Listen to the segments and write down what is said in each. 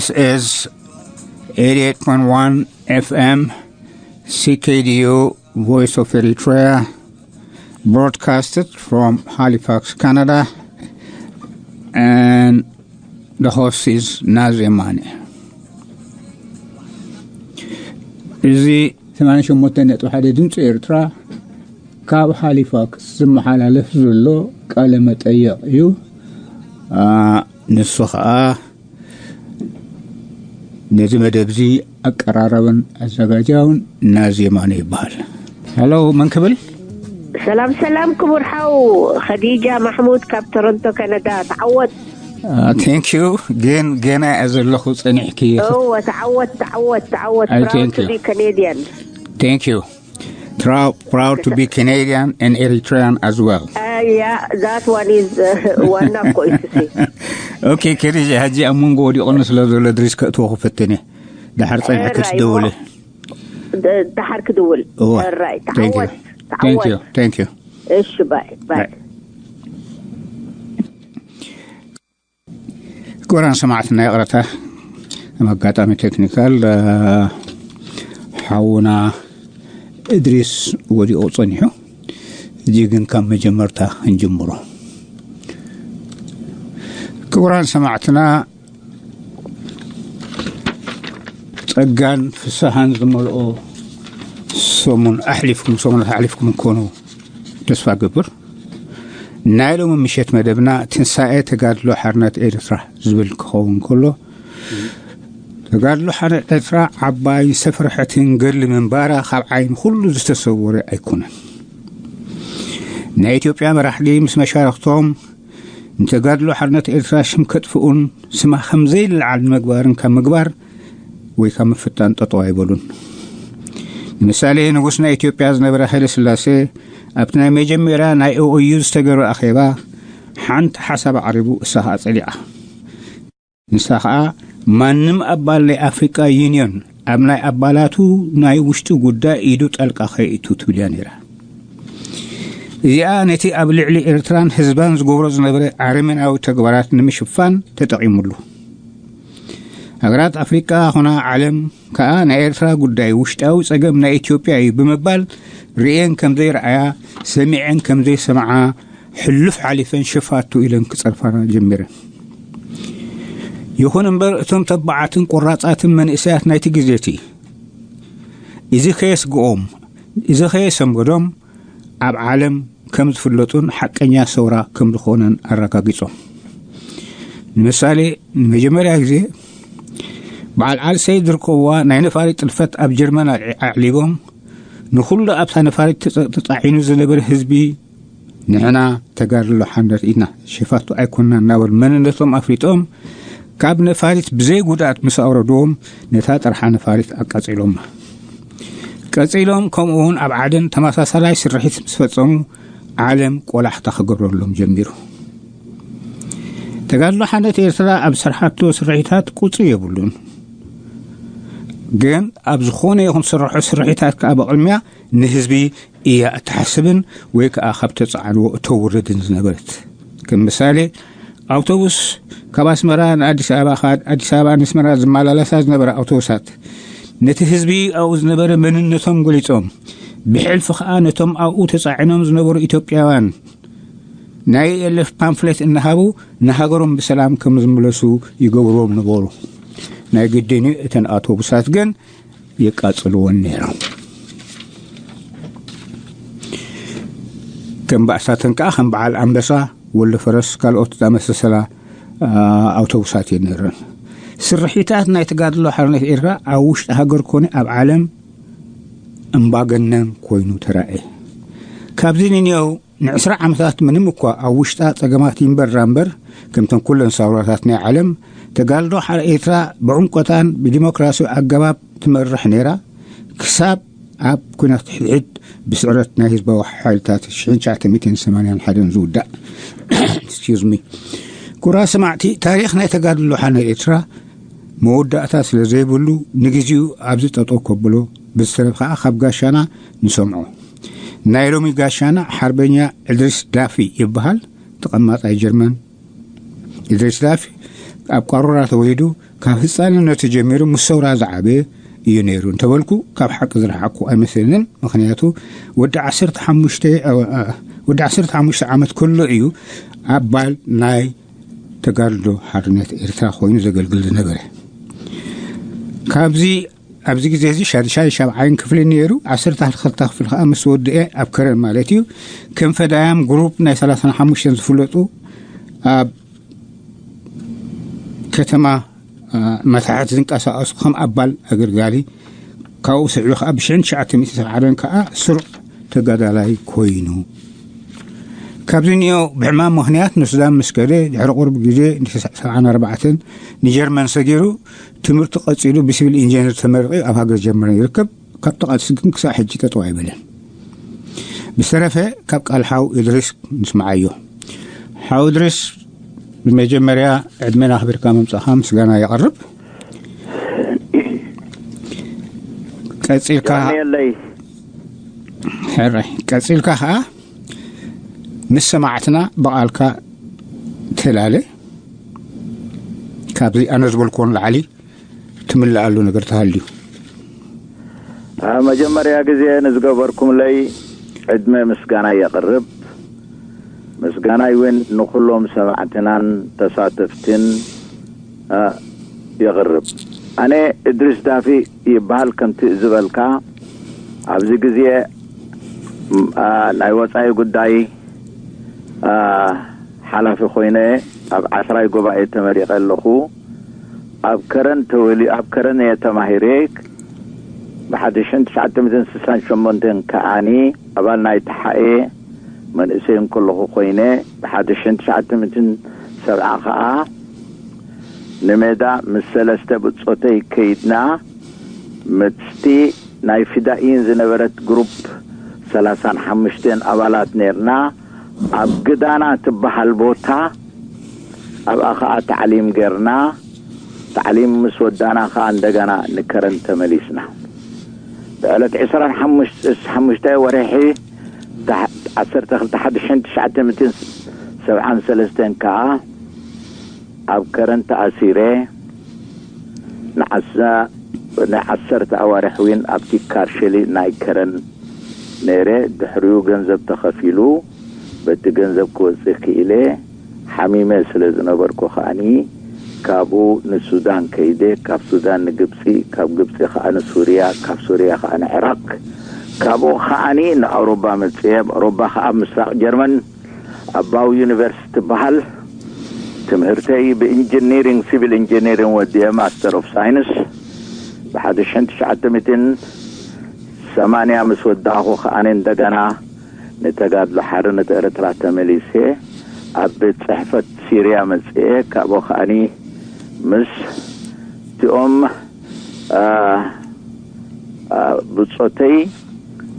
This is eighty-eight point one F M C K D U, Voice of Eritrea, broadcasted from Halifax, Canada, and the host is Nazir Mane. እዚ ሰማንያ ሸሞንተ ነጥቢ ሓደ ድምፂ ኤርትራ ካብ ሃሊፋክስ ዝመሓላለፍ ዘሎ ቃለ መጠየቕ እዩ። አ፣ ንሱ ኸዓ ነዚ መደብ እዚ ኣቀራረብን ኣዘጋጃውን ናዚ የማነ ይበሃል። ሄሎ፣ መን ክብል? ሰላም ሰላም፣ ክቡር ሓው ኸዲጃ ማሕሙድ ካብ ቶሮንቶ ካናዳ። ተዓወት። ቴንክ ዩ። ግን ገና እየ ዘለኹ፣ ጸኒሕኪ። እወ፣ ተዓወት፣ ተዓወት፣ ተዓወት። ኣይ፣ Proud ቴንክ to ዩ። Be Canadian። Thank you. Proud, proud to be Canadian and Eritrean as well. Uh, yeah, that one is uh, ዋና እኮ እዩ እሱ። ኦኬ፣ ከዲጃ፣ ሕጂ ኣብ መንጎ ወዲቑኒ ስለ ዘሎ ድሪስ ከእትዎ ክፍትን እየ። ድሓር ጸኒሐ ሕራይ ክትደውል። ደ- ደሓር ክድውል። እወ። ሕራይ፣ Thank you. ተዓወት፣ Thank you. ተዓወት። Thank you. እሺ፣ ባይ ባይ። ባይ። ክቡራን ሰማዕትና፣ ይቕረታ፣ ከም ኣጋጣሚ ቴክኒካል፣ እ፣ ሓውና እድሪስ ወዲቑ ጸኒሑ። እዚ ግን ካብ መጀመርታ ክንጅምሮ። ክቡራን ሰማዕትና፣ ጸጋን ፍስሃን ዝመልኦ ሰሙን ኣሕሊፍኩም፣ ሰሙናት ኣሕሊፍኩም ክኾኑ ተስፋ ገብር። ናይ ሎሚ ምሸት መደብና ትንሳኤ ተጋድሎ ሓርነት ኤርትራ ዝብል ክኸውን ከሎ፣ ተጋድሎ ሓርነት ኤርትራ ዓባይን ሰፍርሕትን ገድሊ ምንባራ ካብ ዓይኒ ኩሉ ዝተሰወረ ኣይኮነን። ናይ ኢትዮጵያ መራሕቲ ምስ መሻርኽቶም ንተጋድሎ ሓርነት ኤርትራ ሽም ከጥፍኡን ስማ ከም ዘይልዓል ንምግባርን ካብ ምግባር ወይ ካብ ምፍታን ጠጠው ኣይበሉን። ንምሳሌ፣ ንጉስ ናይ ኢትዮጵያ ዝነበረ ሃይለ ስላሴ ኣብቲ ናይ መጀመርያ ናይ ኦኦዩ ዝተገብረ ኣኼባ ሓንቲ ሓሳብ ኣቕሪቡ፣ እሳ ኸኣ ጸሊዓ። ንሳ ኸኣ፣ ማንም ኣባል ናይ ኣፍሪቃ ዩኒዮን ኣብ ናይ ኣባላቱ ናይ ውሽጢ ጉዳይ ኢዱ ጣልቃ ከይእቱ ትብል እያ ነይራ። እዚኣ ነቲ ኣብ ልዕሊ ኤርትራን ህዝባን ዝገብሮ ዝነበረ ኣረሜናዊ ተግባራት ንምሽፋን ተጠቒሙሉ። ሃገራት ኣፍሪቃ ኹና ዓለም ከኣ ናይ ኤርትራ ጉዳይ ውሽጣዊ ጸገም ናይ ኢትዮጵያ እዩ ብምባል ርእየን ከም ዘይረኣያ፣ ሰሚዐን ከም ዘይሰምዓ፣ ሕሉፍ ሓሊፈን ሸፋቱ ኢለን ክጸርፋና ጀሚረን። ይኹን እምበር እቶም ተባዓትን ቆራጻትን መንእሰያት ናይቲ ግዜ እቲ እዚ ከየስግኦም፣ እዚ ከየሰንበዶም ኣብ ዓለም ከም ዝፍለጡን ሓቀኛ ሰውራ ከም ዝኾነን ኣረጋጊጾም። ንምሳሌ፣ ንመጀመርያ ግዜ በዓል ዓሊ ሰይድ ዝርከብዋ ናይ ነፋሪት ጥልፈት ኣብ ጀርመን ኣዕ-፣ ኣዕሊቦም፣ ንኹሉ ኣብታ ነፋሪት ተጸ-፣ ተጻዒኑ ዝነበረ ህዝቢ፣ ንሕና ተጋድሎ ሓርነት ኢና፣ ሸፋቱ ኣይኮንና እናበሉ መንነቶም ኣፍሊጦም፣ ካብ ነፋሪት ብዘይ ጉድኣት ምስ ኣውረድዎም፣ ነታ ጥርሓ ነፋሪት ኣቃጺሎማ። ቀጺሎም፣ ከምኡ እውን ኣብ ዓደን ተመሳሳላይ ስርሒት ምስ ፈጸሙ፣ ዓለም ቆላሕታ ክገብረሎም ጀሚሩ። ተጋድሎ ሓርነት ኤርትራ ኣብ ዝሰርሓቶ ስርሒታት ቁጽሪ የብሉን። ግን ኣብ ዝኾነ ይኹን ዝሰርሖ ስርሒታት ከኣ ብቕድሚያ ንህዝቢ እያ እትሓስብን ወይ ከኣ ካብ ተጻዕንዎ እተውርድን ዝነበረት። ከም ምሳሌ፣ ኣውቶቡስ ካብ ኣስመራ ንኣዲስ ኣበባ፣ ካብ ኣዲስ ኣበባ ንኣስመራ ዝመላለሳ ዝነበራ ኣውቶቡሳት ነቲ ህዝቢ ኣብኡ ዝነበረ መንነቶም ገሊጾም፣ ብሕልፊ ከኣ ነቶም ኣብኡ ተጻዒኖም ዝነበሩ ኢትዮጵያውያን ናይ ኤልኤፍ ፓምፍሌት እናሃቡ ንሃገሮም ብሰላም ከም ዝምለሱ ይገብርዎም ነበሩ። ናይ ግድን እዩ፣ እተን ኣውቶቡሳት ግን የቃጽልወን ነይሮም። ከም ባእሳተን ከኣ ከም በዓል ኣንበሳ፣ ወልደ ፈረስ፣ ካልኦት ዝኣመሳሰላ፣ አ፣ ኣውቶቡሳት እየን ነይረን። ስርሒታት ናይ ተጋድሎ ሓርነት ኤርትራ ኣብ ውሽጢ ሃገር ኮነ ኣብ ዓለም እምባገነን ኮይኑ ተራእየ። ካብዚ ንንየው ንዕስራ ዓመታት ምንም እኳ ኣብ ውሽጣ ጸገማት ይንበራ እምበር፣ ከምተን ኩለን ሳውራታት ናይ ዓለም፣ ተጋድሎ ሓርነት ኤርትራ ብዕምቆታን ብዲሞክራሲያዊ ኣገባብ ትመርሕ ነይራ፣ ክሳብ ኣብ ኲናት ሕድሕድ ብስዕረት ናይ ህዝባዊ ሓይልታት ሽሕን ትሽዓተ ሚእትን ሰማንያን ሓደን ዝውዳእ። Excuse me። ኩቡራት ሰማዕቲ፣ ታሪኽ ናይ ተጋድሎ ሓርነት ኤርትራ መወዳእታ ስለ ዘይብሉ፣ ንግዜኡ ኣብዚ ጠጠው ከብሎ፣ ብዝተረፈ ከኣ ካብ ጋሻና ንሰምዖ። ናይ ሎሚ ጋሻና ሓርበኛ እድሪስ ዳፊ ይበሃል፣ ተቐማጣይ ጀርመን። እድሪስ ዳፊ ኣብ ቃሮራ ተወሊዱ፣ ካብ ህፃንነቱ ጀሚሩ ምስ ሰውራ ዝዓበየ እዩ ነይሩ እንተበልኩ ካብ ሓቂ ዝረሓቅኩ ኣይመስለንን። ምኽንያቱ ወዲ ዓሰርተ ሓሙሽተ፣ እ፣ እ፣ ወዲ ዓሰርተ ሓሙሽተ ዓመት ከሎ እዩ ኣባል ናይ ተጋድሎ ሓርነት ኤርትራ ኮይኑ ዘገልግል ዝነበረ። ካብዚ ኣብዚ ግዜ እዚ ሻድሻይ ሻብዓይን ክፍሊ ነይሩ። ዓሰርተ ክልተ ክፍሊ ከዓ ምስ ወድኤ ኣብ ከረን ማለት እዩ። ከም ፈዳያም ግሩፕ ናይ ሰላሳን ሓሙሽተን ዝፍለጡ ኣብ ከተማ፣ አ፣ መታሕት ዝንቀሳቐሱ ከም ኣባል ኣገልጋሊ፣ ካብኡ ስዒቡ ከዓ ብሽሕን ትሽዓተ ሚእቲ ሰብዓን ሓደን ከዓ ስሩዕ ተጋዳላይ ኮይኑ። ካብዚ ንዮ ብሕማም ምኽንያት ንሱዳን ምስ ከደ ድሕሪ ቁሩብ ግዜ ሰብዓን ኣርባዕተን ንጀርመን ሰጊሩ ትምህርቱ ቀጺሉ ብሲቪል ኢንጂነር ተመሪቑ ኣብ ሃገር ጀርመን ይርከብ። ካብ ተቓልሲ ግን ክሳብ ሕጂ ጠጠው ኣይበለን። ብዝተረፈ ካብ ቃል ሓው እድሪስ ንስምዓዮ። ሓው እድሪስ፣ ብመጀመርያ ዕድመና ኣኽቢርካ ምምጻእኻ ምስጋና የቐርብ። ቀጺልካ የቐንየለይ። ሕራይ። ቀጺልካ ኸኣ ምስ ሰማዕትና ብቓልካ ተላለ። ካብዚ ኣነ ዝበልክዎ ንላዕሊ ትምልኣሉ ነገር ተሃልዩ። ኣብ መጀመርያ ግዜ ንዝገበርኩምለይ ዕድመ ምስጋና የቕርብ። ምስጋናይ እውን ንኹሎም ሰማዕትናን ተሳተፍትን፣ እ፣ የቕርብ። ኣነ እድሪስ ዳፊ ይበሃል። ከምቲ ዝበልካ ኣብዚ ግዜ፣ ም፣ እ፣ ናይ ወጻኢ ጉዳይ፣ እ፣ ሓላፊ ኮይነ ኣብ ዓስራይ ጉባኤ ተመሪቐ ኣለኹ። ኣብ ከረን ተወሊ-፣ ኣብ ከረን እየ ተማሂረ። ብሓደ ሽሕን ትሽዓተ ሚእትን ስሳን ሸሞንተን ከኣኒ ኣባል ናይ ተሓኤ መንእሰይ እንከለኹ ኮይነ፣ ብሓደ ሽሕን ትሽዓተ ሚእትን ሰብዓ ከኣ ንሜዳ ምስ ሰለስተ ብጾተይ ከይድና፣ ምስቲ ናይ ፊዳኢን ዝነበረት ግሩፕ ሰላሳን ሓሙሽተን ኣባላት ኔርና። ኣብ ግዳና ትበሃል ቦታ ኣብኣ ኸኣ ታዕሊም ጌርና። ታዕሊም ምስ ወዳና ኸኣ እንደገና ንከረን ተመሊስና። ብዕለት ዕስራን ሓሙሽተ ወርሒ ታሕ-፣ ዓሰርተ ክልተ ሓድሽን ትሽዓተ ሚእትን ሰብዓን ሰለስተን ከኣ ኣብ ከረን ተኣሲረ። ንዓሳ-፣ ንዓሰርተ ኣዋርሕ እውን ኣብቲ ካርሸሊ ናይ ከረን ነይረ። ድሕሪኡ ገንዘብ ተኸፊሉ፣ በቲ ገንዘብ ክወጽእ ክኢለ። ሓሚመ ስለ ዝነበርኩ ከኣኒ፣ ካብኡ ንሱዳን ከይደ፣ ካብ ሱዳን ንግብጺ፣ ካብ ግብጺ ከኣ ንሱርያ፣ ካብ ሱርያ ከኣ ንዕራቅ፣ ካብኡ ከኣኒ ንኣውሮባ መጽየ። ኣብ ኣውሮባ ከኣ ምስራቅ ጀርመን ኣብ ባው ዩኒቨርሲቲ ትበሃል ትምህርተይ ብኢንጂኒሪንግ፣ ሲቪል ኢንጂኒሪንግ ወዲኤ ማስተር ኦፍ ሳይንስ። ብሓደ ሽሕን ትሽዓተ ሚእትን ሰማንያ ምስ ወዳእኹ ከኣኒ እንደገና ንተጋድሎ ሓርነት ኤርትራ ተመሊሰ። ኣብ ቤት ጽሕፈት ሲርያ መጽኤ፣ ካብኡ ከኣኒ ምስ እቲኦም፣ አ፣ አ፣ ብጾተይ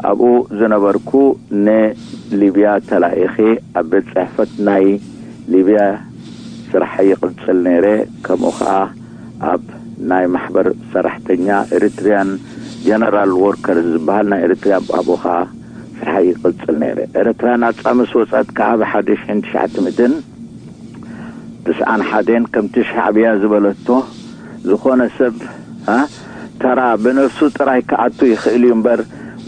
ኣብኡ ዝነበርኩ ንሊብያ ተላኢኸ ኣብ ቤት ጽሕፈት ናይ ሊብያ ስራሕ ይቕጽል ነይረ። ከምኡ ኸኣ ኣብ ናይ ማሕበር ሰራሕተኛ ኤሪትሪያን ጀነራል ወርከር ዝበሃል ናይ ኤሪትሪያ ኣብኡ ኸኣ ስራሕ ይቕጽል ነይረ። ኤርትራ ናጻ ምስ ወጸት ከኣ ብሓደ ሽሕን ትሽዓተ ሚእትን ትስዓን ሓደን ከምቲ ሻዕብያ ዝበለቶ ዝኾነ ሰብ፣ እ፣ ተራ ብነፍሱ ጥራይ ክኣቱ ይኽእል እዩ እምበር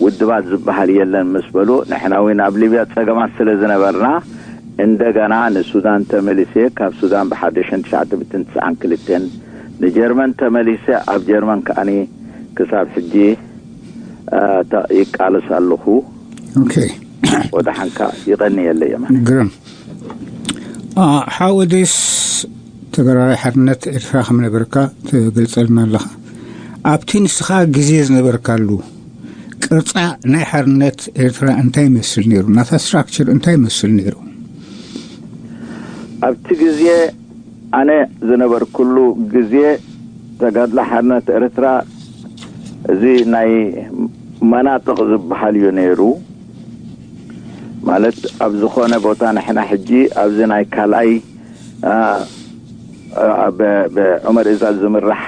ውድባት ዝበሃል የለን ምስ በሉ፣ ንሕና እውን ኣብ ሊብያ ጸገማት ስለ ዝነበርና እንደገና ንሱዳን ተመሊሰ። ካብ ሱዳን ብሓደ ሽሕን ትሽዓተ ሚእትን ትስዓን ክልተን ንጀርመን ተመሊሰ። ኣብ ጀርመን ከኣኒ ክሳብ ሕጂ፣ እ፣ ተ-፣ ይቃለስ ኣለኹ። ኦኬ። ወደሓንካ ይቐንየለይ የማነ። ግርም። አ፣ ሓወ እድሪስ፣ ተጋዳላይ ሓርነት ኤርትራ ከም ነበርካ ትገልጸልና ኣለኻ። ኣብቲ ንስኻ ግዜ ዝነበርካሉ ቅርጻ ናይ ሓርነት ኤርትራ እንታይ ይመስል ነይሩ? ናታ ስትራክቸር እንታይ ይመስል ነይሩ? ኣብቲ ግዜ ኣነ ዝነበርኩሉ ግዜ ተጋድሎ ሓርነት ኤርትራ እዚ ናይ መናጥቕ ዝበሃል እዩ ነይሩ። ማለት ኣብ ዝኾነ ቦታ ንሕና ሕጂ ኣብዚ ናይ ካልኣይ፣ አ፣ አ፣ ብ-፣ ብዑመር እዛዝ ዝምራሕ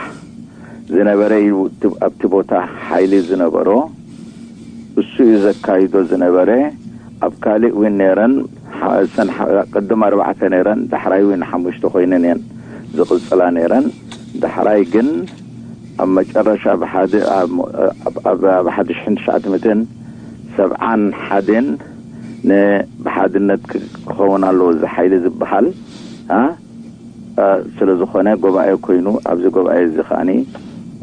ዝነበረ እዩ እቲ፣ ኣብቲ ቦታ ሓይሊ ዝነበሮ። እሱ እዩ ዘካይዶ ዝነበረ። ኣብ ካልእ እውን ነይረን፣ ሓ-፣ እሰን ሓ-፣ ቅድም ኣርባዕተ ነይረን፣ ዳሕራይ እውን ሓሙሽተ ኮይነን እየን ዝቕጽላ ነይረን። ዳሕራይ ግን ኣብ መጨረሻ ብሓደ ኣብ ኣብ- ኣብ ሓደ ሽሕን ትሽዓተ ሚእትን ሰብዓን ሓደን ንብሓድነት ክኸውን ኣለዎ እዚ ሓይሊ ዝበሃል እ፣ እ፣ ስለ ዝኾነ ጉባኤ ኮይኑ ኣብዚ ጉባኤ እዚ ከዓኒ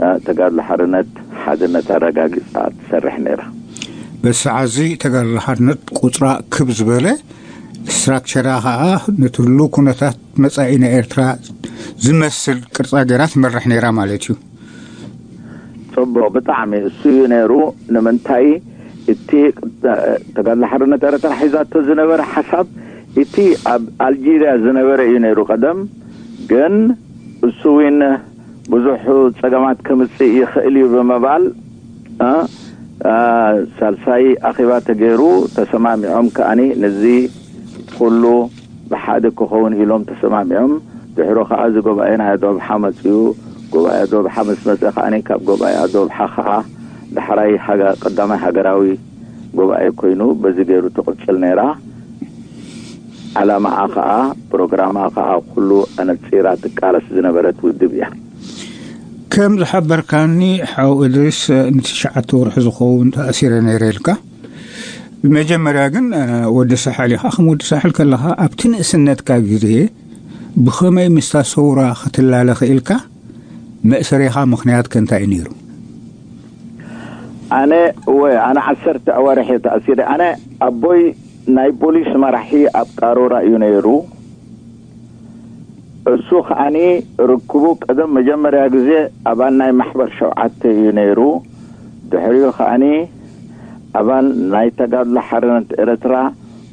እ፣ ተጋድሎ ሓርነት ሓድነት ኣረጋጊጻ ትሰርሕ ነይራ። በዚ ሰዓት እዚ ተጋድሎ ሓርነት ቁፅራ ክብ ዝበለ ስትራክቸራ ከዓ ነቲ ህሉው ኩነታት መጻኢ ናይ ኤርትራ ዝመስል ቅርጻ ገይራ ትመርሕ ነይራ ማለት እዩ። ጽቡቕ፣ ብጣዕሚ እሱ እዩ ነይሩ። ንምንታይ እቲ ተጋድሎ ሓርነት ኤርትራ ሒዛቶ ዝነበረ ሓሳብ እቲ ኣብ ኣልጄርያ ዝነበረ እዩ ነይሩ ቀደም። ግን እሱ እውን ብዙሕ ጸገማት ከምጽእ ይኽእል እዩ ብምባል እ፣ እ፣ ሳልሳይ ኣኼባ ተገይሩ ተሰማሚዖም ከኣኒ ነዚ ኩሉ ብሓደ ክኸውን ኢሎም ተሰማሚዖም። ድሕሩ ከኣ እዚ ጉባኤ ናይ ኣዶ ኣብሓ መጽኡ። ጉባኤ ኣዶ ኣብሓ ምስ መጸ ከኣኒ ካብ ጉባኤ ኣዶ ኣብሓ ከኣ ዳሕራይ ሃገ- ቀዳማይ ሃገራዊ ጉባኤ ኮይኑ በዚ ገይሩ ትቕጽል ነይራ። ዓላማኣ ከኣ ፕሮግራማ ከኣ ኩሉ ኣነጺራ ትቃለስ ዝነበረት ውድብ እያ። ከም ዝሓበርካኒ ሓው እድሪስ ንትሽዓተ ወርሒ ዝኸውን ተኣሲረ ነይረ ኢልካ። ብመጀመርያ ግን እ፣ ወዲ ሳሕል ኢኻ። ከም ወዲ ሳሕል ከለኻ ኣብቲ ንእስነትካ ግዜ ብኸመይ ምስታ ሰውራ ክትላለ ክኢልካ? መእሰሪኻ ምኽንያት ከ እንታይ እዩ ነይሩ? ኣነ እወ ኣነ ዓሰርተ ኣዋርሕ እየ ተኣሲረ። ኣነ ኣቦይ ናይ ፖሊስ መራሒ ኣብ ቃሮራ እዩ ነይሩ። እሱ ከዓኒ ርክቡ ቀደም መጀመርያ ግዜ ኣባል ናይ ማሕበር ሸውዓተ እዩ ነይሩ። ድሕሪኡ ከዓኒ ኣባል ናይ ተጋድሎ ሓርነት ኤርትራ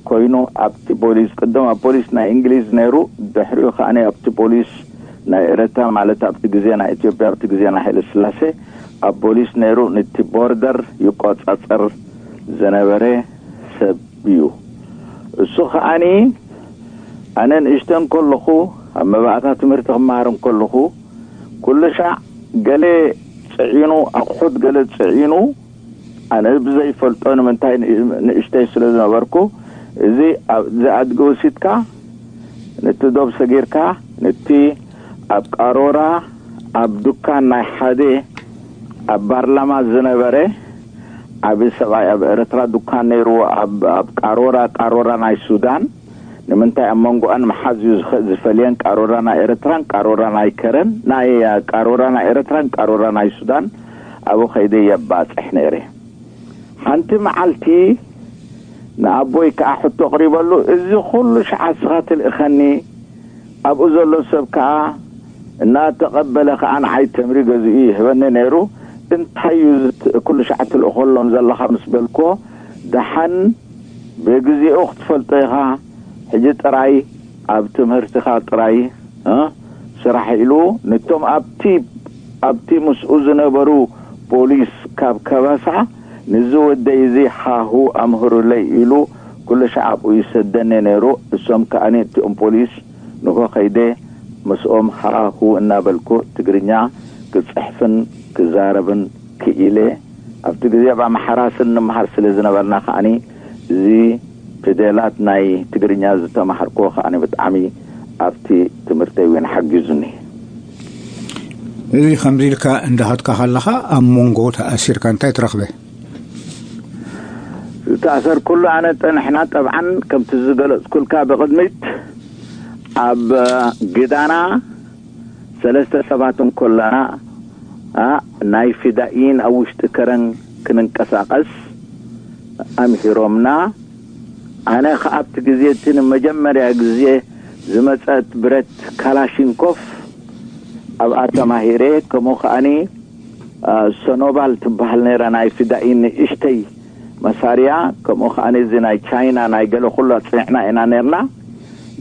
ኮይኑ ኣብቲ ፖሊስ ቅድም ኣብ ፖሊስ ናይ እንግሊዝ ነይሩ። ድሕሪኡ ከዓኒ ኣብቲ ፖሊስ ናይ ኤርትራ ማለት ኣብቲ ግዜ ናይ ኢትዮጵያ ኣብቲ ግዜ ናይ ሃይለ ስላሴ ኣብ ፖሊስ ነይሩ። ነቲ ቦርደር ይቆጻጸር ዝነበረ ሰብ እዩ። እሱ ከዓኒ ኣነ ንእሽተን ከለኹ ኣብ መባእታ ትምህርቲ ክመሃር እንከለኹ ኩሉ ሻዕ ገለ ጽዒኑ ኣቑሑት ገለ ጽዒኑ ኣነ ብዘይፈልጦ ንምንታይ ንእሽተይ ስለ ዝነበርኩ እዚ ኣብዚ ኣድጊ ወሲድካ ነቲ ዶብ ሰጊርካ ነቲ ኣብ ቃሮራ ኣብ ዱካን ናይ ሓደ ኣብ ፓርላማ ዝነበረ ዓቢ ሰብኣይ ኣብ ኤርትራ ዱካን ነይርዎ ኣብ ኣብ ቃሮራ ቃሮራ ናይ ሱዳን ንምንታይ ኣብ መንጎኣን መሓዝ እዩ ዝኸ- ዝፈልየን ቃሮራ ናይ ኤርትራን ቃሮራ ናይ ከረን ናይ ቃሮራ ናይ ኤርትራን ቃሮራ ናይ ሱዳን ኣብኡ ኸይደ የባፅሕ ነይረ። ሓንቲ መዓልቲ ንኣቦይ ከዓ ሕቶ ኣቕሪበሉ፣ እዚ ኩሉ ሸዓ ስኻ ትልእኸኒ ኣብኡ ዘሎ ሰብ ከዓ እናተቐበለ ከዓ ንዓይ ተምሪ ገዚኡ ይህበኒ ነይሩ። እንታይ እዩ እዚ ኩሉ ሸዓ ትልእኸሎም ዘለኻ ምስ በልኮ፣ ደሓን ብግዜኡ ክትፈልጦ ኢኻ፣ ሕጂ ጥራይ ኣብ ትምህርትኻ ጥራይ እ፣ ስራሕ ኢሉ ነቶም ኣብቲ ኣብቲ ምስኡ ዝነበሩ ፖሊስ ካብ ከበሳ ንዚ ወደይ እዚ ሃሁ ኣምህሩለይ ኢሉ ኩሉ ሻዕ ኣብኡ ይሰደኒ ነይሩ። እሶም ከኣኒ እቲኦም ፖሊስ ንሆ ከይደ ምስኦም ሃሁ እናበልኩ ትግርኛ ክፅሕፍን ክዛረብን ክኢለ። ኣብቲ ግዜ ኣብ ኣምሓራ ስንመሃር ስለ ዝነበርና ከኣኒ እዚ ፊደላት ናይ ትግርኛ ዝተማሃርክዎ ከኣኒ ብጣዕሚ ኣብቲ ትምህርተይ እውን ሓጊዙኒ። እዚ ከምዚ ኢልካ እንዳኸድካ ከለኻ ኣብ መንጎ ተኣሲርካ እንታይ ትረኽበ? ዝተኣሰርኩሉ ኣነ ንሕና ጠብዓን ከምቲ ዝገለፅኩልካ ብቕድሚት ኣብ ግዳና ሰለስተ ሰባት እንኮለና ኣ፣ ናይ ፊዳኢን ኣብ ውሽጢ ከረን ክንንቀሳቐስ ኣምሂሮምና። ኣነ ከኣ ኣብቲ ግዜ እቲ ንመጀመርያ ግዜ ዝመጸት ብረት ካላሽንኮፍ ኣብኣ ተማሂረ። ከምኡ ከኣኒ ሶኖባል ትበሃል ነይራ ናይ ፊዳኢን ንእሽተይ መሳርያ። ከምኡ ከኣኒ እዚ ናይ ቻይና ናይ ገለ ኩሉ ኣጽኒዕና ኢና ነርና።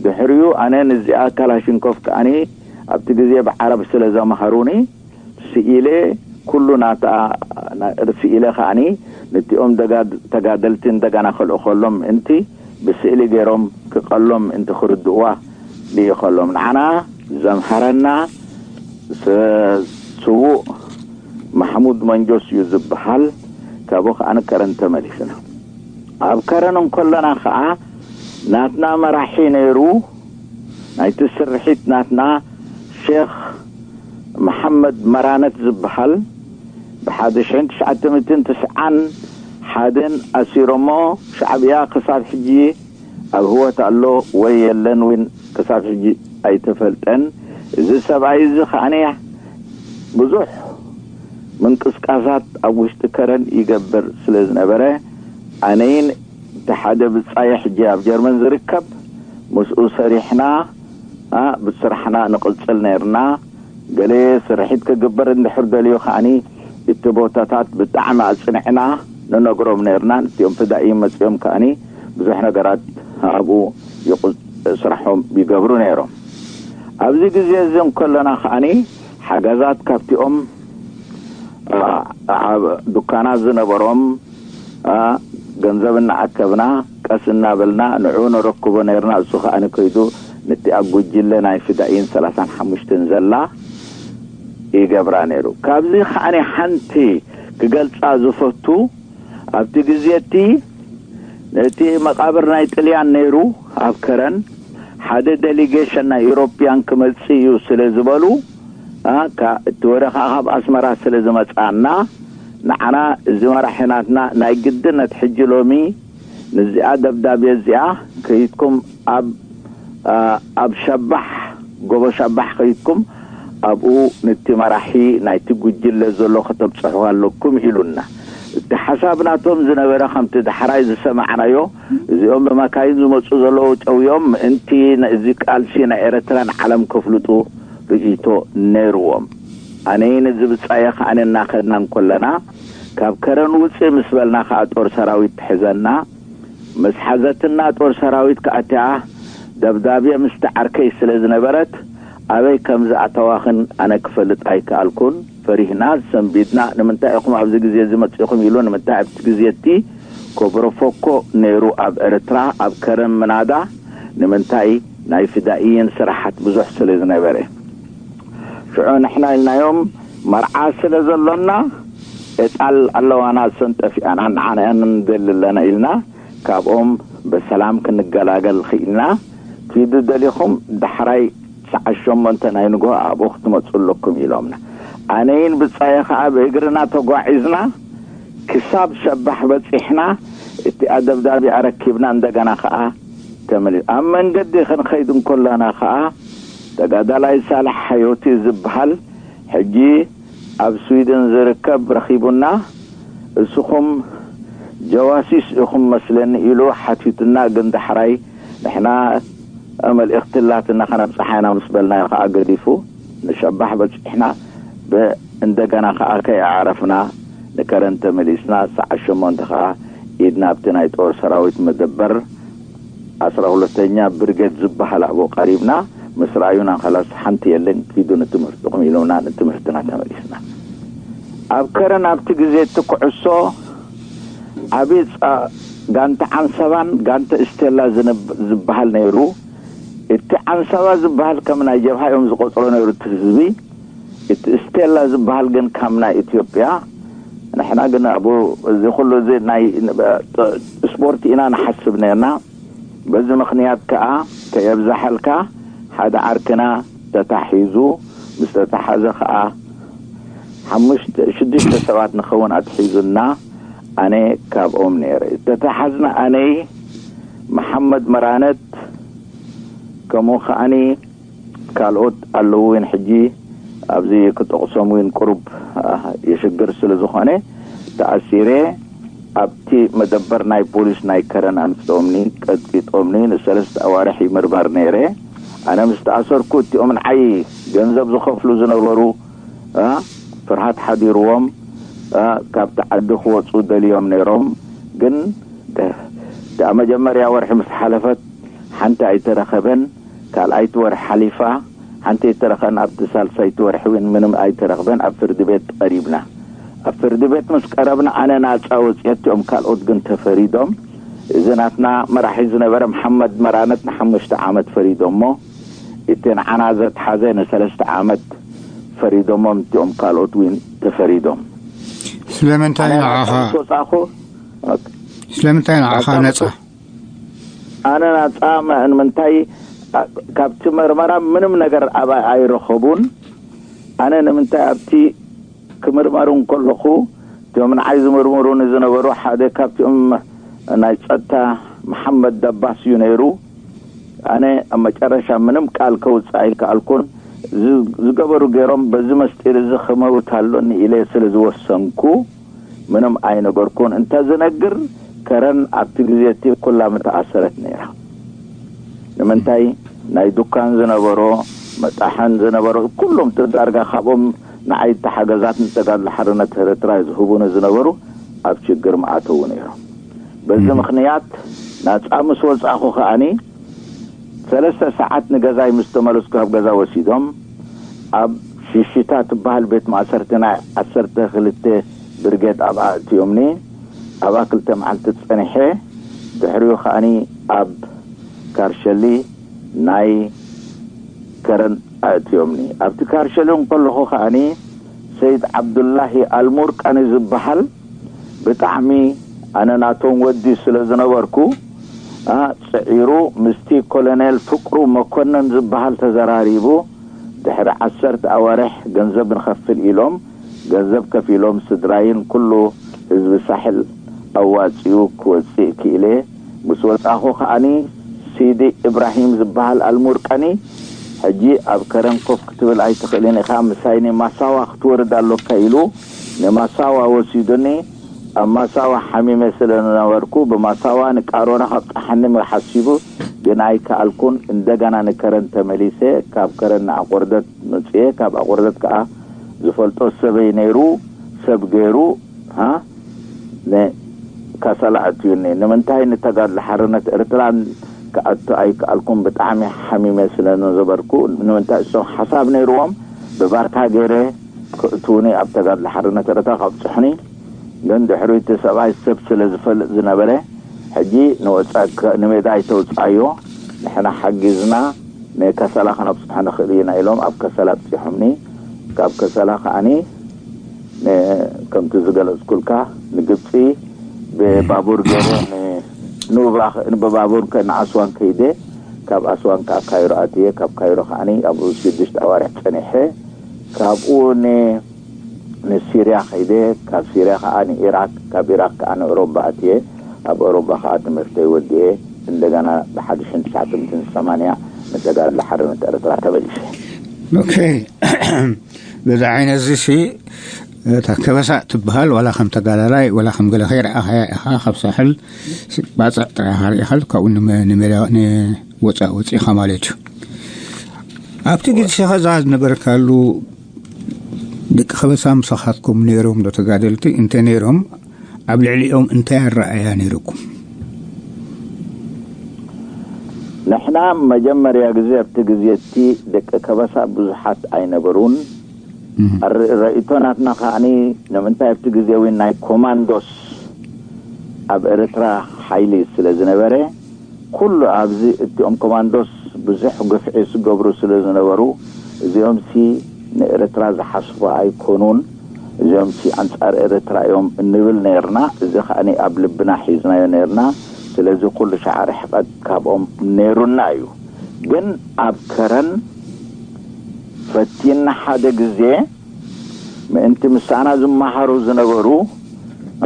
ድሕሪኡ ኣነ ንዚኣ ካላሽንኮፍ ከኣኒ ኣብቲ ግዜ ብዓረብ ስለ ዘምሃሩኒ ስኢለ ኩሉ ናታ ስኢለ ከኣኒ ነቲኦም ተጋደልቲ እንደገና ከልእኸሎም ምእንቲ ብስእሊ ገይሮም ክቐሎም ምእንቲ ክርድእዋ ልኢኸሎም። ንዓና ዘምሃረና ስዉእ ማሕሙድ መንጆስ እዩ ዝበሃል። ካብኡ ከኣ ንከረን ተመሊስና። ኣብ ከረን እንከለና ከኣ ናትና መራሒ ነይሩ ናይቲ ስርሒት ናትና ሼኽ መሓመድ መራነት ዝበሃል ብሓደ ሽሕን ትሽዓተ ሚእትን ትስዓን ሓደን ኣሲሮሞ፣ ሻዕብያ ክሳብ ሕጂ ኣብ ህይወት ኣሎ ወይ የለን እውን ክሳብ ሕጂ ኣይተፈልጠን። እዚ ሰብኣይ እዚ ከዓኒ ብዙሕ ምንቅስቃሳት ኣብ ውሽጢ ከረን ይገብር ስለ ዝነበረ፣ ኣነይን እቲ ሓደ ብጻየ ሕጂ ኣብ ጀርመን ዝርከብ ምስኡ ሰሪሕና፣ ኣ፣ ብስራሕና ንቕጽል ነይርና። ገለ ስርሒት ክግበር እንድሕር ደልዩ ከዓኒ እቲ ቦታታት ብጣዕሚ ኣጽኒዕና ንነግሮም ነይርና። እቲኦም ፍዳኢን መጺኦም ከዓኒ ብዙሕ ነገራት ኣብኡ ይቕጽ-፣ ስራሖም ይገብሩ ነይሮም። ኣብዚ ግዜ እዚ እንከለና ከዓኒ ሓገዛት ካብቲኦም፣ ኣ፣ ኣብ ዱካናት ዝነበሮም፣ ኣ፣ ገንዘብ እናኣከብና ቀስ እናበልና ንዑ ነረክቦ ነይርና። እሱ ከዓኒ ከይዱ ነቲኣ ጉጅለ ናይ ፍዳኢን ሰላሳን ሓሙሽተን ዘላ ይገብራ ነይሩ። ካብዚ ከዓኒ ሓንቲ ክገልጻ ዝፈቱ፣ ኣብቲ ግዜ እቲ እቲ መቓብር ናይ ጥልያን ነይሩ ኣብ ከረን፣ ሓደ ዴሊጌሽን ናይ ኢሮፕያን ክመጽእ እዩ ስለ ዝበሉ፣ ኣ፣ ካ-፣ እቲ ወረ ከኣ ካብ ኣስመራ ስለ ዝመጽኣና፣ ንዓና እዚ መራሒ ናትና ናይ ግድነት ሕጂ ሎሚ ንዚኣ ደብዳቤ እዚኣ ከይድኩም ኣብ፣ ኣ፣ ኣብ ሸባሕ፣ ጎቦ ሸባሕ ከይድኩም ኣብኡ ነቲ መራሒ ናይቲ ጉጅለ ዘሎ ከተብጽሕዎ ኣለኩም ኢሉና። እቲ ሓሳብ ናቶም ዝነበረ ከምቲ ዳሕራይ ዝሰማዕናዮ፣ እዚኦም ብመካይን ዝመጹ ዘለዉ ጨውዮም ምእንቲ ነዚ ቃልሲ ናይ ኤረትራን ዓለም ከፍልጡ ርእይቶ ነይርዎም። ኣነይን እዚ ብጻየ ከኣ እናኸድና እንከለና፣ ካብ ከረን ውጽእ ምስ በልና ከኣ ጦር ሰራዊት ትሕዘና። ምስ ሓዘትና ጦር ሰራዊት ከኣትያ ደብዳቤ ምስቲ ዓርከይ ስለ ዝነበረት፣ ኣበይ ከም ዝኣተዋኽን ኣነ ክፈልጥ ኣይከኣልኩን። ፈሪህና፣ ሰንቢድና፣ "ንምንታይ ኢኹም ኣብዚ ግዜ እዚ መጺኹም?" ኢሉ፣ ንምንታይ ኣብቲ ግዜ እቲ ኮብረፎኮ ነይሩ ኣብ ኤርትራ፣ ኣብ ከረን ምናዳ፣ ንምንታይ ናይ ፍዳኢይን ስራሓት ብዙሕ ስለ ዝነበረ። ሽዑ ንሕና ኢልናዮም፣ "መርዓ ስለ ዘሎና፣ እጣል ኣለዋና፣ እሰን ጠፊኣና፣ ንዓና እየን ንደሊ ኣለና" ኢልና፣ ካብኦም ብሰላም ክንገላገል ኽኢልና። "ኪዱ ደሊኹም፣ ዳሕራይ ሰዓት ሸሞንተ ናይ ንግሆ ኣብኡ ክትመጹ ኣለኩም" ኢሎምና። ኣነይን ብጻየ ኸኣ ብእግርና ተጓዒዝና፣ ክሳብ ሸባሕ በጺሕና፣ እቲኣ ደብዳቤ ኣረኪብና፣ እንደገና ኸኣ ተመሊ-፣ ኣብ መንገዲ ክንኸይድ እንከለና ኸኣ፣ ተጋዳላይ ሳልሕ ሓዮቲ ዝበሃል፣ ሕጂ ኣብ ስዊድን ዝርከብ ረኺቡና፣ "እስኹም ጀዋሲስ ኢኹም መስለኒ" ኢሉ ሓቲቱና። ግን ዳሕራይ ንሕና መልእኽቲ ኣላትና ከነብጽሓ ኢና ምስ በልናዮ ከኣ ገዲፉ፣ ንሸባሕ በጺሕና። ብ-፣ እንደገና ከኣ ከይኣዕረፍና ንከረን ተመሊስና። ሰዓት ሸሞንተ ከኣ ኢድና ኣብቲ ናይ ጦር ሰራዊት መደበር ዓስራ ሁለተኛ ብርጌድ ዝበሃል ኣብኡ ቀሪብና። ምስ ረኣዩና፣ "ኸላስ ሓንቲ የለን፣ ኪዱ ንትምህርትኹም" ኢሉና፣ ንትምህርትና ተመሊስና። ኣብ ከረን ኣብቲ ግዜ እቲ ኩዕሶ ዓቢ ጻ-፣ ጋንታ ዓንሰባን ጋንታ ስቴላ ዝነብ-፣ ዝበሃል ነይሩ። እቲ ዓንሰባ ዝበሃል ከም ናይ ጀብሃ እዮም ዝቆጽሮ ነይሩ እቲ ህዝቢ። እቲ ስቴላ ዝበሃል ግን ከም ናይ ኢትዮጵያ። ንሕና ግን ኣብኡ እዚ ኩሉ እዚ ናይ ስፖርት ኢና ንሓስብ ነርና። በዚ ምኽንያት ከኣ ከየብዛሓልካ ሓደ ዓርክና ተታሒዙ፣ ምስ ተታሓዘ ከኣ ሓሙሽተ፣ ሽዱሽተ ሰባት ንኸውን ኣትሒዙና፣ ኣነ ካብኦም ነይረ። ዝተታሓዝና ኣነይ፣ መሓመድ መራነት፣ ከምኡ ከኣኒ ካልኦት ኣለዉ እውን ሕጂ ኣብዚ ክጠቕሶም እውን ቁሩብ፣ አ፣ የሽግር ስለ ዝኾነ ተኣሲረ። ኣብቲ መደበር ናይ ፖሊስ ናይ ከረን ኣምጺኦምኒ፣ ቀጥቂጦምኒ፣ ንሰለስተ ኣዋርሕ ይምርመር ነይረ። ኣነ ምስ ተኣሰርኩ እቲኦም ንዓይ ገንዘብ ዝኸፍሉ ዝነበሩ፣ አ፣ ፍርሃት ሓዲርዎም፣ አ፣ ካብቲ ዓዲ ክወጹ ደልዮም ነይሮም። ግን ደ-፣ ደኣ መጀመርያ ወርሒ ምስ ሓለፈት ሓንቲ ኣይተረኸበን። ካልኣይቲ ወርሒ ሓሊፋ፣ ሓንቲ ኣይተረኸን። ኣብቲ ሳልሳይቲ ወርሒ እውን ምንም ኣይተረኽበን። ኣብ ፍርዲ ቤት ቀሪብና። ኣብ ፍርዲ ቤት ምስ ቀረብና ኣነ ናጻ ወጽኤ፣ እቲኦም ካልኦት ግን ተፈሪዶም። እዚ ናትና መራሒ ዝነበረ መሓመድ መራነት ንሓሙሽተ ዓመት ፈሪዶሞ፣ እቲ ንዓና ዘትሓዘ ንሰለስተ ዓመት ፈሪዶሞም፣ እቲኦም ካልኦት እውን ተፈሪዶም። ስለምንታይ ኣነ ናጻ ንዓኻ፣ ምስ ወጻእኹ፣ ኦኬ። ስለምንታይ ንዓኻ ናጻ ነጻ? ምስ-፣ ኣነ ናጻ መ-፣ ንምንታይ፣ ኣ-፣ ካብቲ መርመራ ምንም ነገር ኣባይ ኣይረኸቡን። ኣነ ንምንታይ ኣብቲ ክምርመሩ እንከለኹ፣ እቲኦም ንዓይ ዝምርምሩኒ ዝነበሩ ሓደ ካብቲኦም ናይ ጸጥታ መሓመድ ደባስ እዩ ነይሩ። ኣነ ኣብ መጨረሻ ምንም ቃል ከውጽእ ኣይከኣልኩን። ዝ-፣ ዝገበሩ ገይሮም፣ በዚ መስጢር እዚ ክመውት ኣሎኒ ኢለ ስለ ዝወሰንኩ ምንም ኣይነገርኩን። እንተ ዝነግር፣ ከረን ኣብቲ ግዜ እቲ ኩላ ምተኣሰረት ነይራ። ንምንታይ? ናይ ዱካን ዝነበሮ፣ መጣሕን ዝነበሮ፣ ኩሎም ዳርጋ ካብኦም ንዓይ ተሓገዛት ንተጋድሎ ሓርነት ኤርትራ ዝህቡኒ ዝነበሩ ኣብ ሽግር ምኣተዉ ነይሮም። በዚ ምኽንያት ናጻ ምስ ወጻኹ ከኣኒ፣ ሰለስተ ሰዓት ንገዛይ ምስ ተመለስኩ፣ ካብ ገዛ ወሲዶም ኣብ ሽሽታ ትበሃል ቤት ማእሰርቲ ናይ ዓሰርተ ክልተ ብርጌድ ኣብኣ ኣእትዮምኒ። ኣብኣ ክልተ መዓልቲ ጸኒሐ። ድሕሪኡ ከኣኒ ኣብ ካርሸሊ ናይ ከረን ኣእትዮምኒ። ኣብቲ ካርሸሊ እንከለኹ ከኣኒ ሰይድ ዓብዱላሂ ኣልሙርቀኒ ዝበሃል ብጣዕሚ ኣነ ናቶም ወዲ ስለ ዝነበርኩ፣ ኣ፣ ጽዒሩ ምስቲ ኮሎኔል ፍቅሩ መኮነን ዝበሃል ተዘራሪቡ፣ ድሕሪ ዓሰርተ ኣዋርሕ ገንዘብ ንኸፍል ኢሎም፣ ገንዘብ ከፊሎም ስድራይን ኩሉ ህዝቢ ሳሕል ኣዋጺኡ ክወጽእ ክኢለ። ምስ ወጻኹ ከኣኒ ሲዲ ኢብራሂም ዝበሃል ኣልሙርቀኒ፣ ሕጂ ኣብ ከረን ኮፍ ክትብል ኣይትኽእልን ኢኻ፣ ምሳይ ንማሳዋ ክትወርድ ኣሎካ ኢሉ ንማሳዋ ወሲዱኒ። ኣብ ማሳዋ ሓሚመ ስለ ዝነበርኩ፣ ብማሳዋ ንቃሮና ከብጽሓኒ ሓሲቡ፣ ግን ኣይከኣልኩን። እንደገና ንከረን ተመሊሰ፣ ካብ ከረን ንኣቆርደት መጽኤ፣ ካብ ኣቆርደት ከኣ ዝፈልጦ ሰበይ ነይሩ፣ ሰብ ገይሩ፣ ሃ? ንካሳላ ኣእትዩኒ። ንምንታይ ንተጋድሎ ሓርነት ኤርትራ ክኣቱ ኣይከኣልኩን? ብጣዕሚ ሓሚመ ስለ ዝነበርኩ። ንምንታይ እሶም ሓሳብ ነይርዎም፣ ብባርካ ገይረ ክእትውኒ፣ ኣብ ተጋድሎ ሓርነት ኤርትራ ከብጽሑኒ። ግን ድሕሪ እቲ ሰብኣይ ሰብ ስለ ዝፈልጥ ዝነበረ፣ ሕጂ ንወጻ-፣ ከ-፣ ንሜዳ ኣይተውጽኣዮ፣ ንሕና ሓጊዝና ንከሰላ ከነብጽሖ ንኽእል ኢና ኢሎም ኣብ ከሰላ ኣብጺሖምኒ። ካብ ከሰላ ከኣኒ ን-፣ ከምቲ ዝገለጽኩልካ ንግብጺ ብባቡር ገይረ ን-፣ ንኡብራ-፣ ብባቡር ከ-፣ ንኣስዋን ከይደ፣ ካብ ኣስዋን ከኣ ካይሮ ኣትየ፣ ካብ ካይሮ ከኣኒ ኣብኡ ሽዱሽተ ኣዋርሕ ጸኒሐ። ካብኡ ን-፣ ንሲርያ ከይደ፣ ካብ ሲርያ ከኣ ንኢራቅ፣ ካብ ኢራቅ ከኣ ንኤውሮጳ ኣትየ፣ ኣብ ኤውሮጳ ከኣ ትምህርተይ ወዲኤ፣ እንደገና ብሓደ ሽሕን ትሽዓተ ሚእትን ሰማንያ ንተጋድሎ ሓርነት ኤርትራ ተመሊሰ። ኦኬ። በዚ ዓይነት እዚ ሲ፣ እታ ከበሳ ትበሃል፣ ዋላ ከም ተጋዳላይ፣ ዋላ ከም ገለ ከይረኣኻያ ኢኻ፣ ካብ ሳሕል ባጽዕ ጥራይ ኢኻ ርኢኻሉ፣ ካብኡ ንመ-፣ ንሜዳ፣ ንወጻኢ ወጺእኻ ማለት እዩ። ኣብቲ ግዜ ኸዛ ዝነበርካሉ ደቂ ከበሳ ምሳኻትኩም ነይሮም ዶ ተጋደልቲ? እንተ ነይሮም፣ ኣብ ልዕሊኦም እንታይ ኣረኣእያ ነይርኩም? ንሕና መጀመርያ ግዜ ኣብቲ ግዜ እቲ ደቂ ከበሳ ብዙሓት ኣይነበሩን። እህ። ኣረ-፣ ረኢቶ ናትና ከኣኒ ንምንታይ ኣብቲ ግዜ እውን ናይ ኮማንዶስ ኣብ ኤርትራ ሓይሊ ስለ ዝነበረ፣ ኩሉ ኣብዚ እቲኦም ኮማንዶስ ብዙሕ ግፍዒ ዝገብሩ ስለ ዝነበሩ፣ እዚኦም ሲ ንኤርትራ ዝሓስቡ ኣይኮኑን፣ እዚኦም ሲ ኣንጻር ኤርትራ እዮም እንብል ነርና። እዚ ከኣኒ ኣብ ልብና ሒዝናዮ ነርና። ስለዚ ኩሉ ሻዕ ርሕቀት ካብኦም ነይሩና እዩ። ግን ኣብ ከረን ፈቲና ሓደ ግዜ ምእንቲ ምሳና ዝመሃሩ ዝነበሩ፣